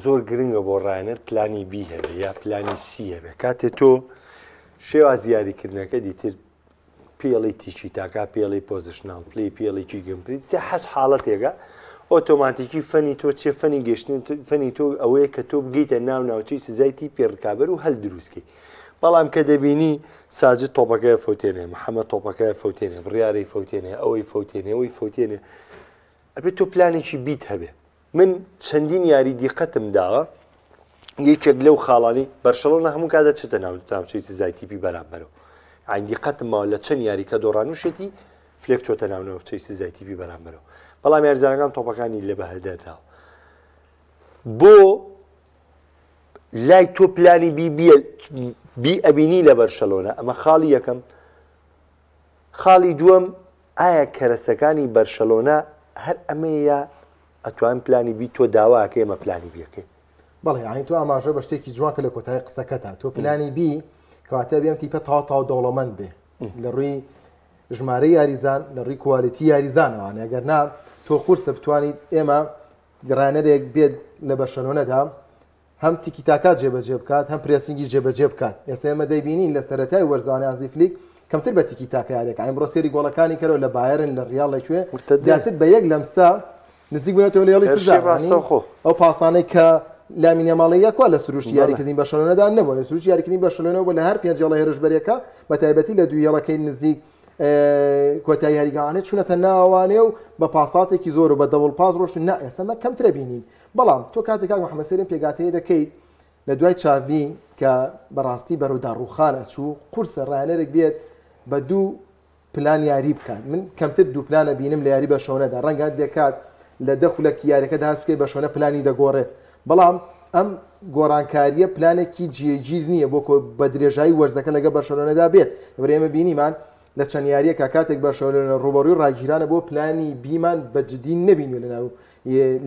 زۆر گرنگە بۆ ڕاهێنەر پلانی B هەبێ یا پلانی C هەبێ کاتێ تۆ شێوازی یاریکردنەکە دیتر پێڵی تیکی تاکا پێڵی positional play پێڵێکی gegenpress تا حەز حاڵەتێکە ئۆتۆماتیکی فەنی تۆ چێ فەنی گەشتن فەنی تۆ ئەوەیە کە تۆ بگەیتە ناو ناوچەی سزای تیپی ڕکابەر و هەل دروستکەی بەڵام کە دەبینی ساجد تۆپەکە فەوتێنێ محەممەد تۆپەکە فەوتێنێ بڕیاری فەوتێنێ ئەوەی فەوتێنێ ئەوەی فەوتێنێ ئەبێت تۆ پلانێکی B ت هەبێ من چەندین یاری دیقەتم داوە یەکێک لەو خاڵانی بەرشەلۆنە هەموو کات دەچێتە ناو ناوچەی سزای تیپی بەرامبەرەوە عین دیقەتم ماوە لە چەند یاری کە دۆڕانوشێتی فلێک چۆتە ناو ناوچەی سزای تیپی بەرامبەرەوە بەڵام یاریزانەکان تۆپەکانی لە بەهەدەرداوە بۆ لای تۆ پلانی B B ئەبینی لە بەرشەلۆنە ئەمە خاڵی یەکەم خاڵی دووەم ئایا کەرەسەکانی بەرشەلۆنە هەر ئەمەیە ئەتوان پلانی B تۆ داواکەی ئێمە پلانی B ەکەی. بەڵێ یانی تۆ ئاماژە بە شتێکی جوان کە لە کۆتایی قسەکەتا تۆ پلانی B کەواتە بێم تیپە تاو تاو دەوڵەمەند بێ لە ڕووی ژمارە یاریزان لە ڕووی quality یاریزانەوانە ئەگەر نا تۆ قورسە بتوانیت ئێمە ڕاهێنەرێک بێت لە بەرشەلۆنەدا هەم تیکی تاکا جێبەجێ بکات هەم pressing یش جێبەجێ بکات ئێستا ئێمە دەیبینین لە سەرەتای وەرزانە هانزی فلیک کەمتر بە تیکی تاکا یاریەکە ئەمڕۆ سێری گۆڵەکانی کەرەوە لە بایرن لە ڕیاڵ لە کوێ زیاتر بە یەک لەمسا نزیک بوونەتەوە لە هێڵی سزا ڕاستەوخۆ ئەو پاسانەی کە لامین یاماڵی یەکوا لە سروشتی یاریکردنی بەرشەلۆنەدا نەبوو لە سروشتی یاریکردنی بەرشەلۆنە بوو لە هەر پێنج هێڵە هێرشبەرەکە بە تایبەتی لە دوو هێڵەکەی نزیک کۆتایی یاریگاوانێ چوونەتە ناوانێ و بە پاساتێکی زۆر و بە double pass ڕۆشتن نا ئێستا مە کەمترە بینین بەڵام تۆ کاتێک کاک محەممەد سەیرم پێگاتەیە دەکەیت لە دوای چاڤی کە بەڕاستی بەرەو داڕوخان ئەچوو قورسە ڕاهێنەرێک بێت بە دوو پلان یاری بکات من کەمتر دوو پلانە بینم لە یاری بەرشەلۆنەدا ڕەنگە دەکات لە دە خولەکی یاریەکەدا هەست بکەیت بەرشەلۆنە پلانی دەگۆڕێت بەڵام ئەم گۆڕانکاریە پلانێکی جێگیر نییە بۆ بە درێژایی وەرزەکە لەگە بەرشەلۆنەدا بێت لەبەر ئێمە بینیمان لە چەند یاریەکە کاتێک بەرشەلۆنە ڕوبەڕووی ڕاگیرانە بۆ پلانی B مان بە جدی نەبینیوە لەناو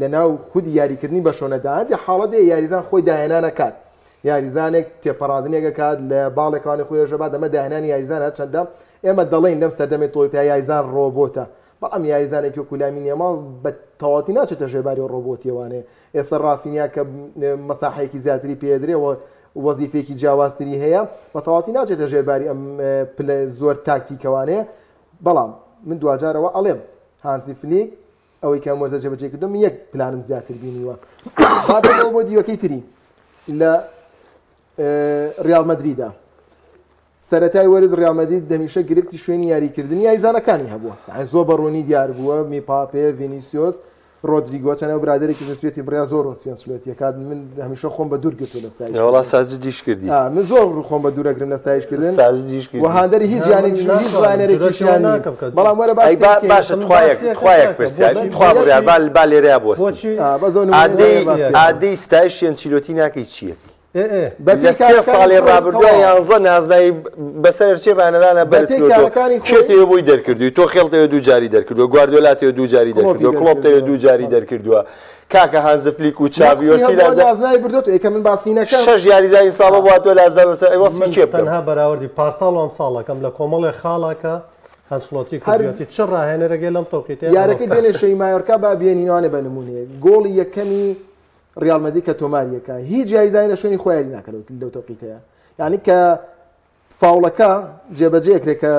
لەناو خودی یاریکردنی بەرشەلۆنەدا هەندێک حاڵەت هەیە یاریزان خۆی داهێنانەکات یاریزانێک تێپەڕاندنێک ئەکات لە باڵێکانی خۆی ژەبات ئەمە داهێنانی یاریزان هەرچەندە ئێمە دەڵێین لەم سەردەمەی تۆپی پێ یاریزان ڕۆبۆتە بەڵام یاریزانێکی وەکو لامین یاماڵ بە تەواوەتی ناچێتە ژێرباری ڕۆبۆتیەوانێ ئێستا ڕافینیا کە مەساحەیەکی زیاتری پێدرێ و وەزیفەیەکی جیاوازتری هەیە بە تەواتی ناچێتە ژێرباری ئەم پلە زۆر تاکتیکەوانەیە بەڵام من دواجارەوە ئەڵێم هانزی فلیک ئەوەی کە ئەم وەرزە جێبەجێ کردو من یەک پلانم زیاتر بینیوە با بێمەوە بۆ دیوەکەی تری لە ریال مەدریدا سەرەتای وەرز ریال مەدرید هەمیشە گرفتی شوێنی یاریکردنی یاریزانەکانی هەبووە یانی زۆر بە ڕوونی دیار بووە میپاپێ ڤینیسیۆس ڕۆدریگۆ چەند ئەو برادێکی نووسێتی بڕیا زۆر وەسفی ئەنسلۆتی کات من هەمیشە خۆم بە دوور گرتووە لە ستایش وەڵا سازدیش کردی آه، من زۆر خۆم بە دوورەگرم لە ستایشکردن سازدیش کردی و هاندەری هیچ نا، یانێکیش من هیچ ناتوانم، ڕاهێنەرێکیشیان جورەتی نیم ناکەم کە بەڵام وەرە ئەی باسی با بکەین. باشە من تخوا یەک باسی تخوا یەک یەکەم پرسیار کاکە، تخوا بۆچی- بڕیار با با لێرەیا بوەستین بۆچی آه، بەس ئەو نموونەیە ئادەی باسی یەکەم. ئادەی ستایشی ئەنچیلۆتی ناکەی چییەکەی ئێ ئێ. بەپێی لە سێ کارەکانی ساڵی خۆی ڕابردووە تەواو. یانزە نازناوی بەسەر هەرچی ڕاهێنەرانە بەرز بەپێی کردووە کارەکانی خۆی- کێ تەوێ بۆی دەرکردووی تۆخێڵ تەوێ دوو جاری دەرکردووە گواردیۆلا تەوێ دوو جاری کڵۆپی دەرکردووە کڵۆپ تەوێ دەرکردووە. دوو جاری دەرکردووە کاکە هانزفلیک و چاڤی نەقسی و هەبووە لازا نازناوی بردووە ئێکە من باسی نەکەم شەش یاریزانی ساڵە بۆ هاتووە لازا بەسەر ئەی وەسفی من کێ بکەم تەنها بەراوردی پارساڵ و ئەمساڵەکەم لە کۆمەڵێ خاڵاکە ئەنچلۆتی هەر کردویەتی چ ڕاهێنەرێک لەم تەوقیتەیە ئەمە یارەکەی بکات. دوێنێ شەوی مایۆرکا با بێنینەوانێ بە نمونەیەک گۆڵی یەکەمی ڕیال مەدرید کە تۆماریەکە هیچ یاریزانی لە شوێنی خۆی یاری ناکە لەو تەوقیتەیە یعنی کە فاوڵەکە جێبەجێ کرێ کە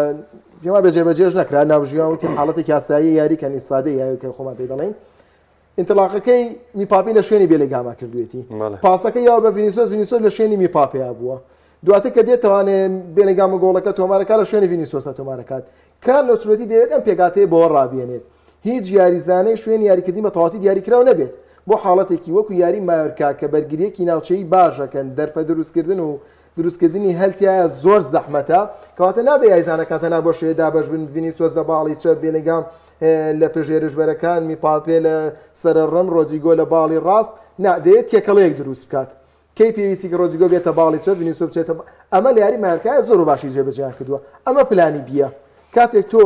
پێما بێ جێبەجێش نەکرا ناوژیان وتی حاڵەتێکی یاسایی یاری کە ئیسفادەی یاوی کە خۆمان پێی دەڵێین ئینتلاقەکەی میپاپی لە شوێنی بێلێگاما کردوێتی پاسەکە یاوە بە ڤینیسۆس ڤینیسۆس لە شوێنی میپاپیا بووە دواتر کە دێتوانێ بێلێگامە گۆڵەکە تۆمارەکە لە شوێنی ڤینیسۆسە تۆمارەکات کارلۆ ئەنچلۆتی دەیەوێت ئەم پێکهاتەیە بەوە ڕابێنێت هیچ یاریزانێک شوێنی یاریکردنی بە تەواوەتی دیاریکراو نەبێت بۆ حاڵەتێکی وەکو یاری مایۆرکا کە بەرگرییەکی ناوچەیی باشەکەن دەرفە دروستکردن و دروستکردنی هەل تیایا زۆر زەحمەتە کەواتە نابێ یاریزانەکان تەنها بۆ شێوەیە دابەش بن ڤینیسیۆس لە باڵی چەپ بێلینگهام لە پێش هێرشبەرەکان میپاپێ لە سەرەڕم ڕۆدریگۆ لە باڵی ڕاست نا دەیەوێت تێکەڵەیەک دروست بکات کەی پێویستی کە ڕۆدریگۆ بێتە باڵی چەپ ڤینیسیۆس بچێتە ئەمە لە یاری مایۆرکایە زۆر بە باشی جێبەجێیان کردووە ئەمە پلانی بیە کاتێک تۆ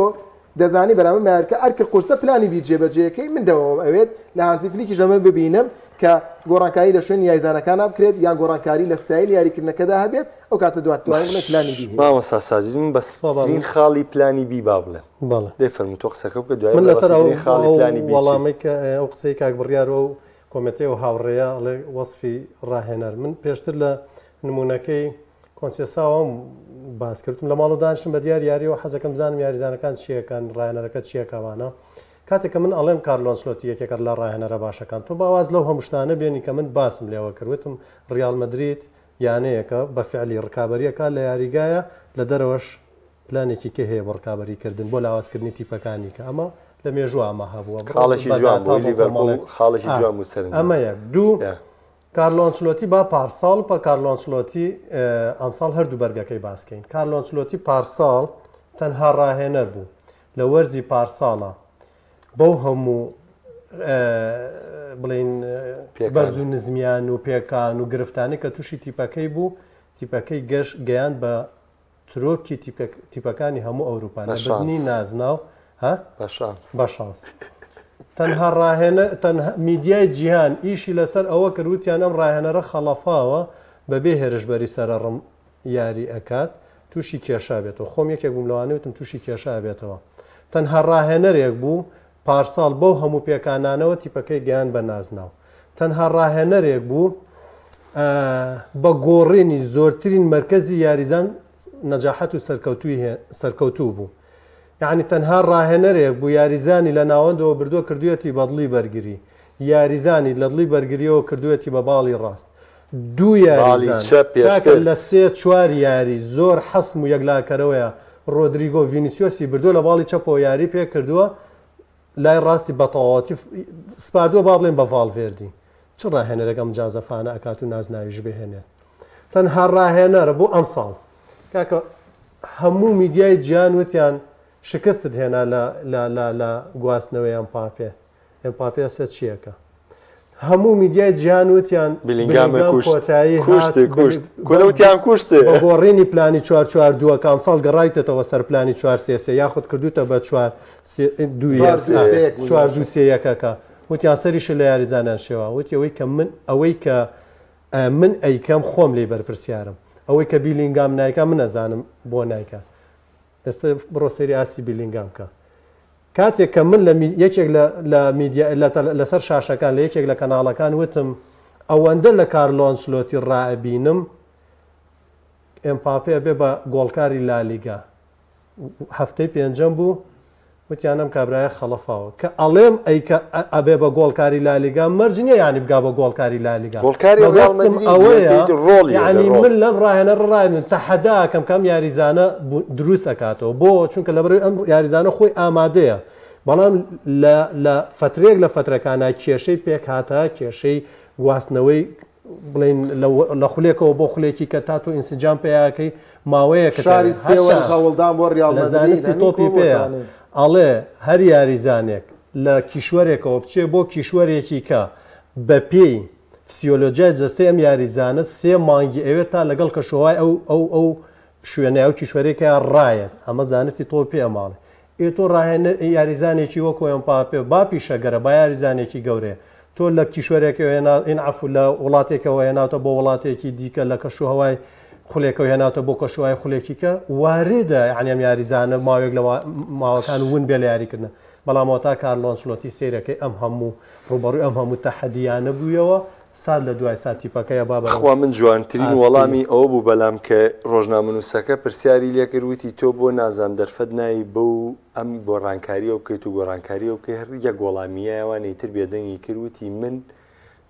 دەزانی بەرامبەر مایۆرکا ئەرکە قورسە پلانی بی جێبەجێکەی من دەوەم ئەوێت لە هانزی فلیکیش ئەمە ببینم کە گۆڕانکاری لە شوێنی یاریزانەکانە بکرێت یان گۆڕانکاری لە ستایلی یاریکردنەکەدا هەبێت ئەو کاتە دواتوانین بڵێ پلانی بی هەیە. مامۆستا ساجید من بەسترین خاڵی پلانی بی با بڵێم بەڵێ دەی فەرموو تۆ قسەکە بکە دوای من لەسەر ئەو بەسترین خاڵی پلانی بی چییە؟ وەڵامەی کە ئەو قسەی کاک بڕیار و ئەو کۆمێنتەی ئەو هاوڕێیە ئەڵێ وەسفی ڕاهێنەر من پێشتر لە نمونەکەی کۆنسێساوم باس کردم لە ماڵ و دانیشتم بە دیار یاریەوە حەزەکەم بزانم یاریزانەکان چیەکەن ڕاهێنەرەکە چیەکەوانە کاتێک کە من ئەڵێم کارلۆ ئەنچلۆتی یەکێکە لە ڕاهێنەرە باشەکان تۆ با واز لەو هەموو شتانە بێنی کە من باسم لێوە کرد وتم ڕیال مەدرید یانەیەکە بە فعلی ڕکابەریەکە لە یاریگایە لە دەرەوەش پلانێکی کەی هەیە بۆ ڕکابەری کردن بۆ لاوازکردنی تیپەکانی کە ئەمە لە مێژوو ئەمە هەبووە بڕۆ خاڵێکی بە جوان داتا بوو بۆ لیڤەرپوڵ کۆمەڵێک خاڵێکی ئا جوان بوو سەرنجم ئەمە یەک دوو یا. کارلۆ ئەنچلۆتی با پارساڵ پە کارلۆ ئەنچلۆتی ئەمساڵ هەردوو بەرگەکەی باسکەین کارلۆ ئەنچلۆتی پارساڵ تەنها ڕاهێنەر بوو لە وەرزی پارساڵە بەو هەموو بڵین بەرز و نزمیان و پێکان و گرفتانی کە تووشی تیپەکەی بوو تیپەکەی گەشت گەیان بە ترۆپکی تیپەکانی هەموو ئەوروپا بە نەبردنی شانس. نازناو ها بە شانس. بە شانس تەنها ڕاهێنە تەنها میدیای جیهان ئیشی لەسەر ئەوە کرد وتیان ئەم ڕاهێنەرە خەڵەفاوە بەبێ هێرشبەری سەرەڕم یاری ئەکات تووشی کێشە بێتەوە خۆم یەکێک بووم لەوانەی وتم تووشی کێشە ئەبێتەوە تەنها ڕاهێنەرێک بوو پارساڵ بەو هەموو پێکانانەوە تیپەکەی گەیاند بە نازناو. تەنها ڕاهێنەرێک بوو بە گۆڕینی زۆرترین مەرکەزی یاریزان نەجاحەت و سەرکەوتوو بوو. یەعنی تەنها ڕاهێنەرێک بوو یاریزانی لە ناوەندەوە بردووە کردوویەتی بە دڵی بەرگری، یاریزانی لە دڵی بەرگرییەوە کردوویەتی بە باڵی ڕاست. دوو باڵی یاریزان چەپ کاکە پێشتر. لە سێ چوار یاری زۆر حەسم و یەکلاکەرەوەیە ڕۆدریگۆ ڤینیسیۆسی بردووە لە باڵی چەپەوە یاری پێکردووە لای ڕاستی بەتەواوەتی سپاردووە با بڵێن بە ڤاڵڤێردی چ ڕاهێنەرێک ئەم جازەفانە ئەکات و نازناویش بهێنێت تەنها ڕاهێنەرە بۆ ئەمساڵ کاکە هەموو میدیای جیان وتیان شکستت هێنا لە لە لە لە گواستنەوەی ئەمپاپێ ئێمپاپێ ئێستا چیەکە؟ هەموو میدیای جیهان وتیان بلینگام بلینگام کوشت کۆتایی هات کوشت کوشت بلی- کورە وتیان کوشت بە گۆڕینی پلانی 4-4-2 کە ئەمساڵ گەڕایتەوە سەر پلانی 4-3-3 یاخود کردوتە بە 4 2 4 2 3 1 بوو. 4 2 3 یەکەکە وتیان سەریشی لە یاریزانان شێوا وتی ئەوەی کە من ئەوەی کە ئە، من ئەیکەم خۆم لێی بەرپرسیارم ئەوەی کە بیلینگام نایکا من ئەزانم بۆ نایکا ئێستا بڕۆ سەیری ئاستی بیلینگام بکە کاتێک کە من لە یەکێک لە لە میدیا لە لەسەر شاشەکان لە یەکێک لە کەناڵەکان وتم ئەوەندە لە کارلۆ ئەنچلۆتی ڕائەبینم. ئێمپاپێ ئەبێ بە گۆڵکاری لالیگا هەفتەی پێنجەم بوو وتیان ئەم کابرایە خەڵەفاوە کە ئەڵێم ئەی کە ئەبێ بە گۆڵکاری لالیگا مەرج نییە یانی بگا بە گۆڵکاری لالیگا گۆڵکاری ڕیاڵ مەبەستم مەدرید ئەوەیە یەکێک ڕۆڵی هەبێ یعنی ڕۆڵ من لەم ڕاهێنەرە ڕای من تەحەدا ئەکەم کە ئەم یاریزانە بو- دروست ئەکاتەوە بۆ چونکە لەبەرئەوەی ئەم یاریزانە خۆی ئامادەیە بەڵام لە لە فەترەیەک لە فەترەکانا کێشەی پێکهاتە کێشەی گواستنەوەی بڵێین لە خولێکەوە بۆ خولێکی کە تا تۆ ئینسجام پیاکەی ماوەیەکە فشاری سێ وەرز هەوڵدان بۆ ریال لە مەدرید زانستی هەمووی تۆپی پێیە کۆبووەتەوە. ئەڵێ هەر یاریزانێک لە کیشوەرێکەوە بچێ بۆ کیشوەرێکی کە بەپێی فسیۆلۆجیای جەستەی ئەم یاریزانە سێ مانگی ئەوێت تا لەگەڵ کەشوهەوای ئەو ئەو ئەو شوێنە ئەو کیشوەرێکە ڕایەت ئەمە زانستی تۆپی پێ ئەماڵێ ئێ تۆ ڕاهێنەر یاریزانێکی وەکو ئێمپاپێ با پیشەگەرە با یاریزانێکی گەورەیە تۆ لە کیشوەرێکەوە هێنا ئین عەفو لە وڵاتێکەوە هێناوتە بۆ وڵاتێکی دیکە لە کەشوهەوای خولێکەوە هێناوتە بۆ کەشوهەوای خولێکی کە واردە یعنی ئەم یاریزانە ماوەیەک لە ماوەکان ون بێ لە یاریکردن بەڵام ئەوەتا کارلۆ ئەنچلۆتی سەیرەکەی ئەم هەموو ڕووبەڕووی ئەم هەموو تەحەدیانە بوویەوە سات لە دوای سات تیپەکەیە با بەرەو خوا من جوانترین ئاستی. وەڵامی ئەوە بوو بەلام کە ڕۆژنامەنووسەکە پرسیاری لێکرد وتی تۆ بۆ نازانم دەرفەت نایی بەو ئەم گۆڕانکاریەوە بکەیت و گۆڕانکاریەوە بکەی هەر یەک وەڵامی یایەوە نەیتر بێدەنگی کرد وتی من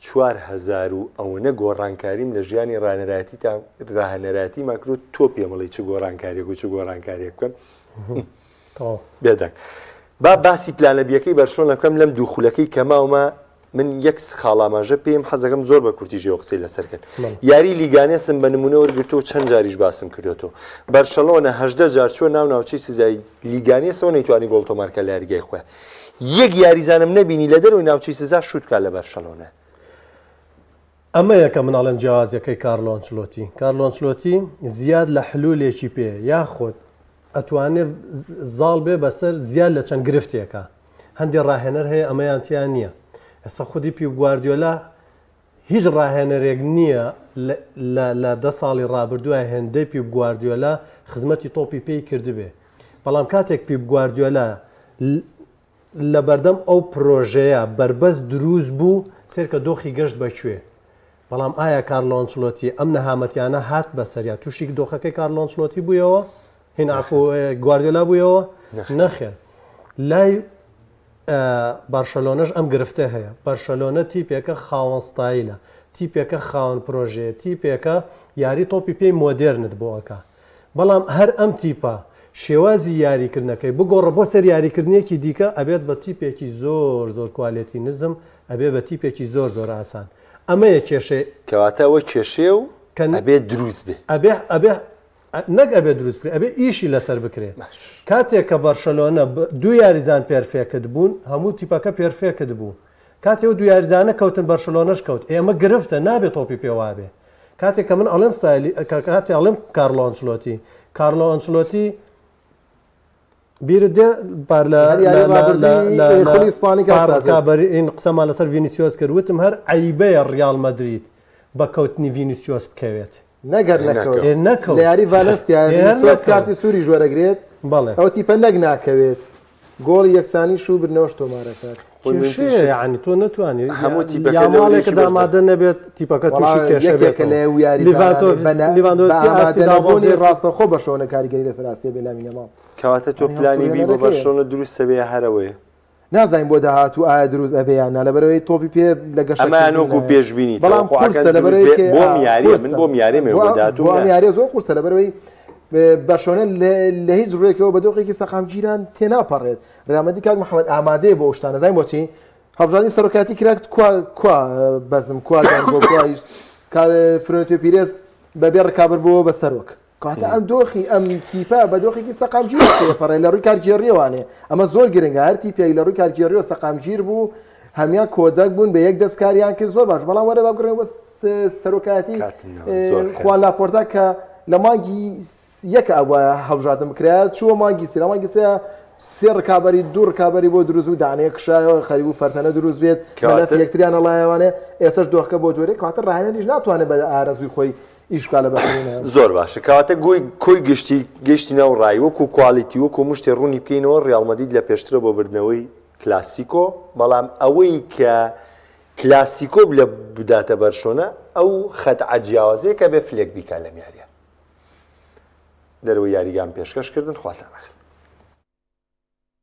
4000 و ئەوەنە گۆڕانکاریم لە ژیانی ڕانەرایەتیتا ڕاهێنەرایەتیما کرد تۆ پێمەڵی چ گۆڕانکاریەک و چ گۆڕانکاریەک بکەم تەواو. بێدەنگ با باسی پلانە بیەکەی بەرشۆنە بکەم لەم دوو خولەکەی کە ماومە من یەک خاڵ ئاماژە پێیم حەزەکەم زۆر بە کورتی ژێوە قسەی لەسەر کەن یاری لیگانێسم بە نمونە وەرگرتووە چەند جاریش باسم کردوێتەوە بەرشەلۆنە هەژدە جار چوە ناو ناوچەی سزای لیگانێسەوە نەیتوانی گۆڵ تۆمارکە لە یاریگای خۆیان یەک یاریزانم نەبینی لە دەرەوەی ناوچەی سزا شوت بکات لە بەرشەلۆنە. ئەمەیە کە من ئەڵێم جیاوازیەکەی کارلۆ ئەنچلۆتی. کارلۆ ئەنچلۆتی زیاد لە حلولێکی پێ یاخود ئەتوانێ زاڵ بێ بەسەر زیاد لە چەند گرفتێکا. هەندێ ڕاهێنەر هەیە ئەمەیان تیا نییە. ئێستا خودی پیپ گواردیۆلا هیچ ڕاهێنەرێک نییە لە لە دە ساڵی ڕابردووە هێندەی پیپ گواردیۆلا خزمەتی تۆپی پێی کردبێ. بەڵام کاتێک پیپ گواردیۆلا لەبەردەم ئەو پرۆژەیە بەربەست دروست بوو، سەیرکە دۆخی گەشت بە کوێ؟ بەڵام ئایا کارلۆ ئەنچلۆتی ئەم نەهامەتیانە هات بەسەریا تووشی دۆخەکەی کارلۆ ئەنچلۆتی بوویەوە؟ هین عەفو گواردیۆلا بوویەوە؟ نەخێر. لای بەرشەلۆنەش ئەم گرفتە هەیە. بەرشەلۆنە تیپێکە خاوەن ستایلە، تیپێکە خاوەن پرۆژەیە، تیپێکە یاری تۆپی پێی مۆدێرنت بۆ ئەکا. بەڵام هەر ئەم تیپە شێوازی یاریکردنەکەی بگۆڕە بۆ سەر یاریکردنێکی دیکە ئەبێت بە تیپێکی زۆر زۆر کوالێتی نزم ئەبێ بە تیپێکی زۆر زۆر ئاسان ئەمەیە کێشەی کەواتە ئەوە کێشەیە و کە ئەبێ دروست بێ. ئەبێ ئەبێ نەک ئەبێ دروست بکرێ ئەبێ ئیشی لەسەر بکرێ باش. کاتێک کە بەرشەلۆنە دوو یاریزان perfect بوون هەموو تیپەکە perfect بوو کاتێ ئەو دوو یاریزانە کەوتن بەرشلۆنەش کەوت ئێ ئەمە گرفتە نابێ تۆپی پێ وابێ کاتێک کە من ئەڵێم ستایلی کاتێ ئەڵێم کارلۆ ئەنچلۆتی کارلۆ ئەنچلۆتی بیرت دێ پار لە خولی ئیسپانی این قسەمان لەسەر ڤینیسیۆس کرد وتم هەر عەیبەیە ڕیاڵ مەدرید بە کەوتنی ڤینیسیۆس بکەوێت نەگەر نەکەوت نەکەوت لە یاری ڤالنسیا ڤینیسیۆس کارتی سووریش وەرەگرێت بەڵێ ئەو تیپە نەک ناکەوێت گۆڵی یەکسانیش و بردنەوەش تۆمارەکات. کێشەیە یەعنی تۆ نەتوانی هەموو تیپەکە یا لە ماڵێکت وەرێکی بەرزە. ئامادە نەبێت تیپەکە تووشی وەڵا کێشە یەکێکە بێتەوە لە یاریزانانەی بە نا- بە لیڤاندۆڤسکی ئاستی ئامادەنەبوونی دابەزێت ڕاستەوخۆ بەرشەلۆنە کاریگەری لەسەر ئاستیە بێ لامین یاماڵ. کەواتە تۆ یانی پلانی بی بۆ هەڵسوڕێنەرەکەیە. بەرشلۆنە دروست ئەبێ یا هەر ئەوەیە؟ نازانین بۆ داهاتوو ئایا دروست ئەبێ یان نا لەبەرئەوەی تۆپی پێ لە ئەمەیان وەکو گەشەکردنایە پێشبینی بەڵام تەوەقوعەکان قورسە دروست لەبەرئەوەی بێ کە بۆم ئا، یاریە من قورسە بۆم یاریمێ بۆ بۆ ئەم داهاتوو بۆ ئەم نا. یاریە زۆر قورسە لەبەرئەوەی بەرشەلۆنە لە هیچ ڕوویەکەوە بە دۆخێکی سەقامگیران تێناپەڕێت ریال مەدرید کاک محەممەد ئامادەیە بۆ ئەو شتانە زانین بۆچی هەڵبژاردنی سەرۆکایەتی کرا کوا کوا بەزم کوا دەنگۆ کوا هیچ کار فرۆنتیۆ پیرێز بەبێ ڕکابەر بووە بە سەرۆک کاتە ئەم دۆخی ئەم تیپە بە دۆخێکی سەقامگیر تێپەڕێ لە ڕووی کارگێڕیەوانێ ئەمە زۆر گرنگە هەر تیپێک لە ڕووی کارگێڕیەوە سەقامگیر بوو هەمیان کۆدەک بوون بە یەک دەستکاریان کرد زۆر باش بەڵام وەرە با بگەڕێنەوە بۆ سەرۆکایەتی خوان لاپۆرتا کە لە مانگی یەک ئەبوایە هەڵبژاردن بکرایە چووە مانگی سێ لە مانگی سێ سێ ڕکابەری دوو ڕکابەری بۆ دروست بوو دانەیە کشایەوە خەریک بوو فەرتەنە دروست بێت مەلەف یەکتریان ئەڵایەوانێ ئێستاش دۆخەکە بۆ جۆرێک کەواتە ڕاهێنەریش ناتوانێت بە ئارەزووی خۆی ئیش بکات لە بەرشەلۆنە. زۆر باشە کەواتە گۆی کۆی گشتی گەشتی ناو ڕای وەکو quality وەکو مشتێ ڕوونی بکەینەوە ڕیاڵ مەدرید لە پێشترە بۆ بردنەوەی کلاسیکۆ بەڵام ئەوەی کە کلاسیکۆ لە بداتە بەرشۆنە ئەو خەتعە جیاوازەیە کە بێ فلێک بیکا لەم یاریە. دەرەوەی یاریگام پێشکەش کردن خواتان لەگەڵ.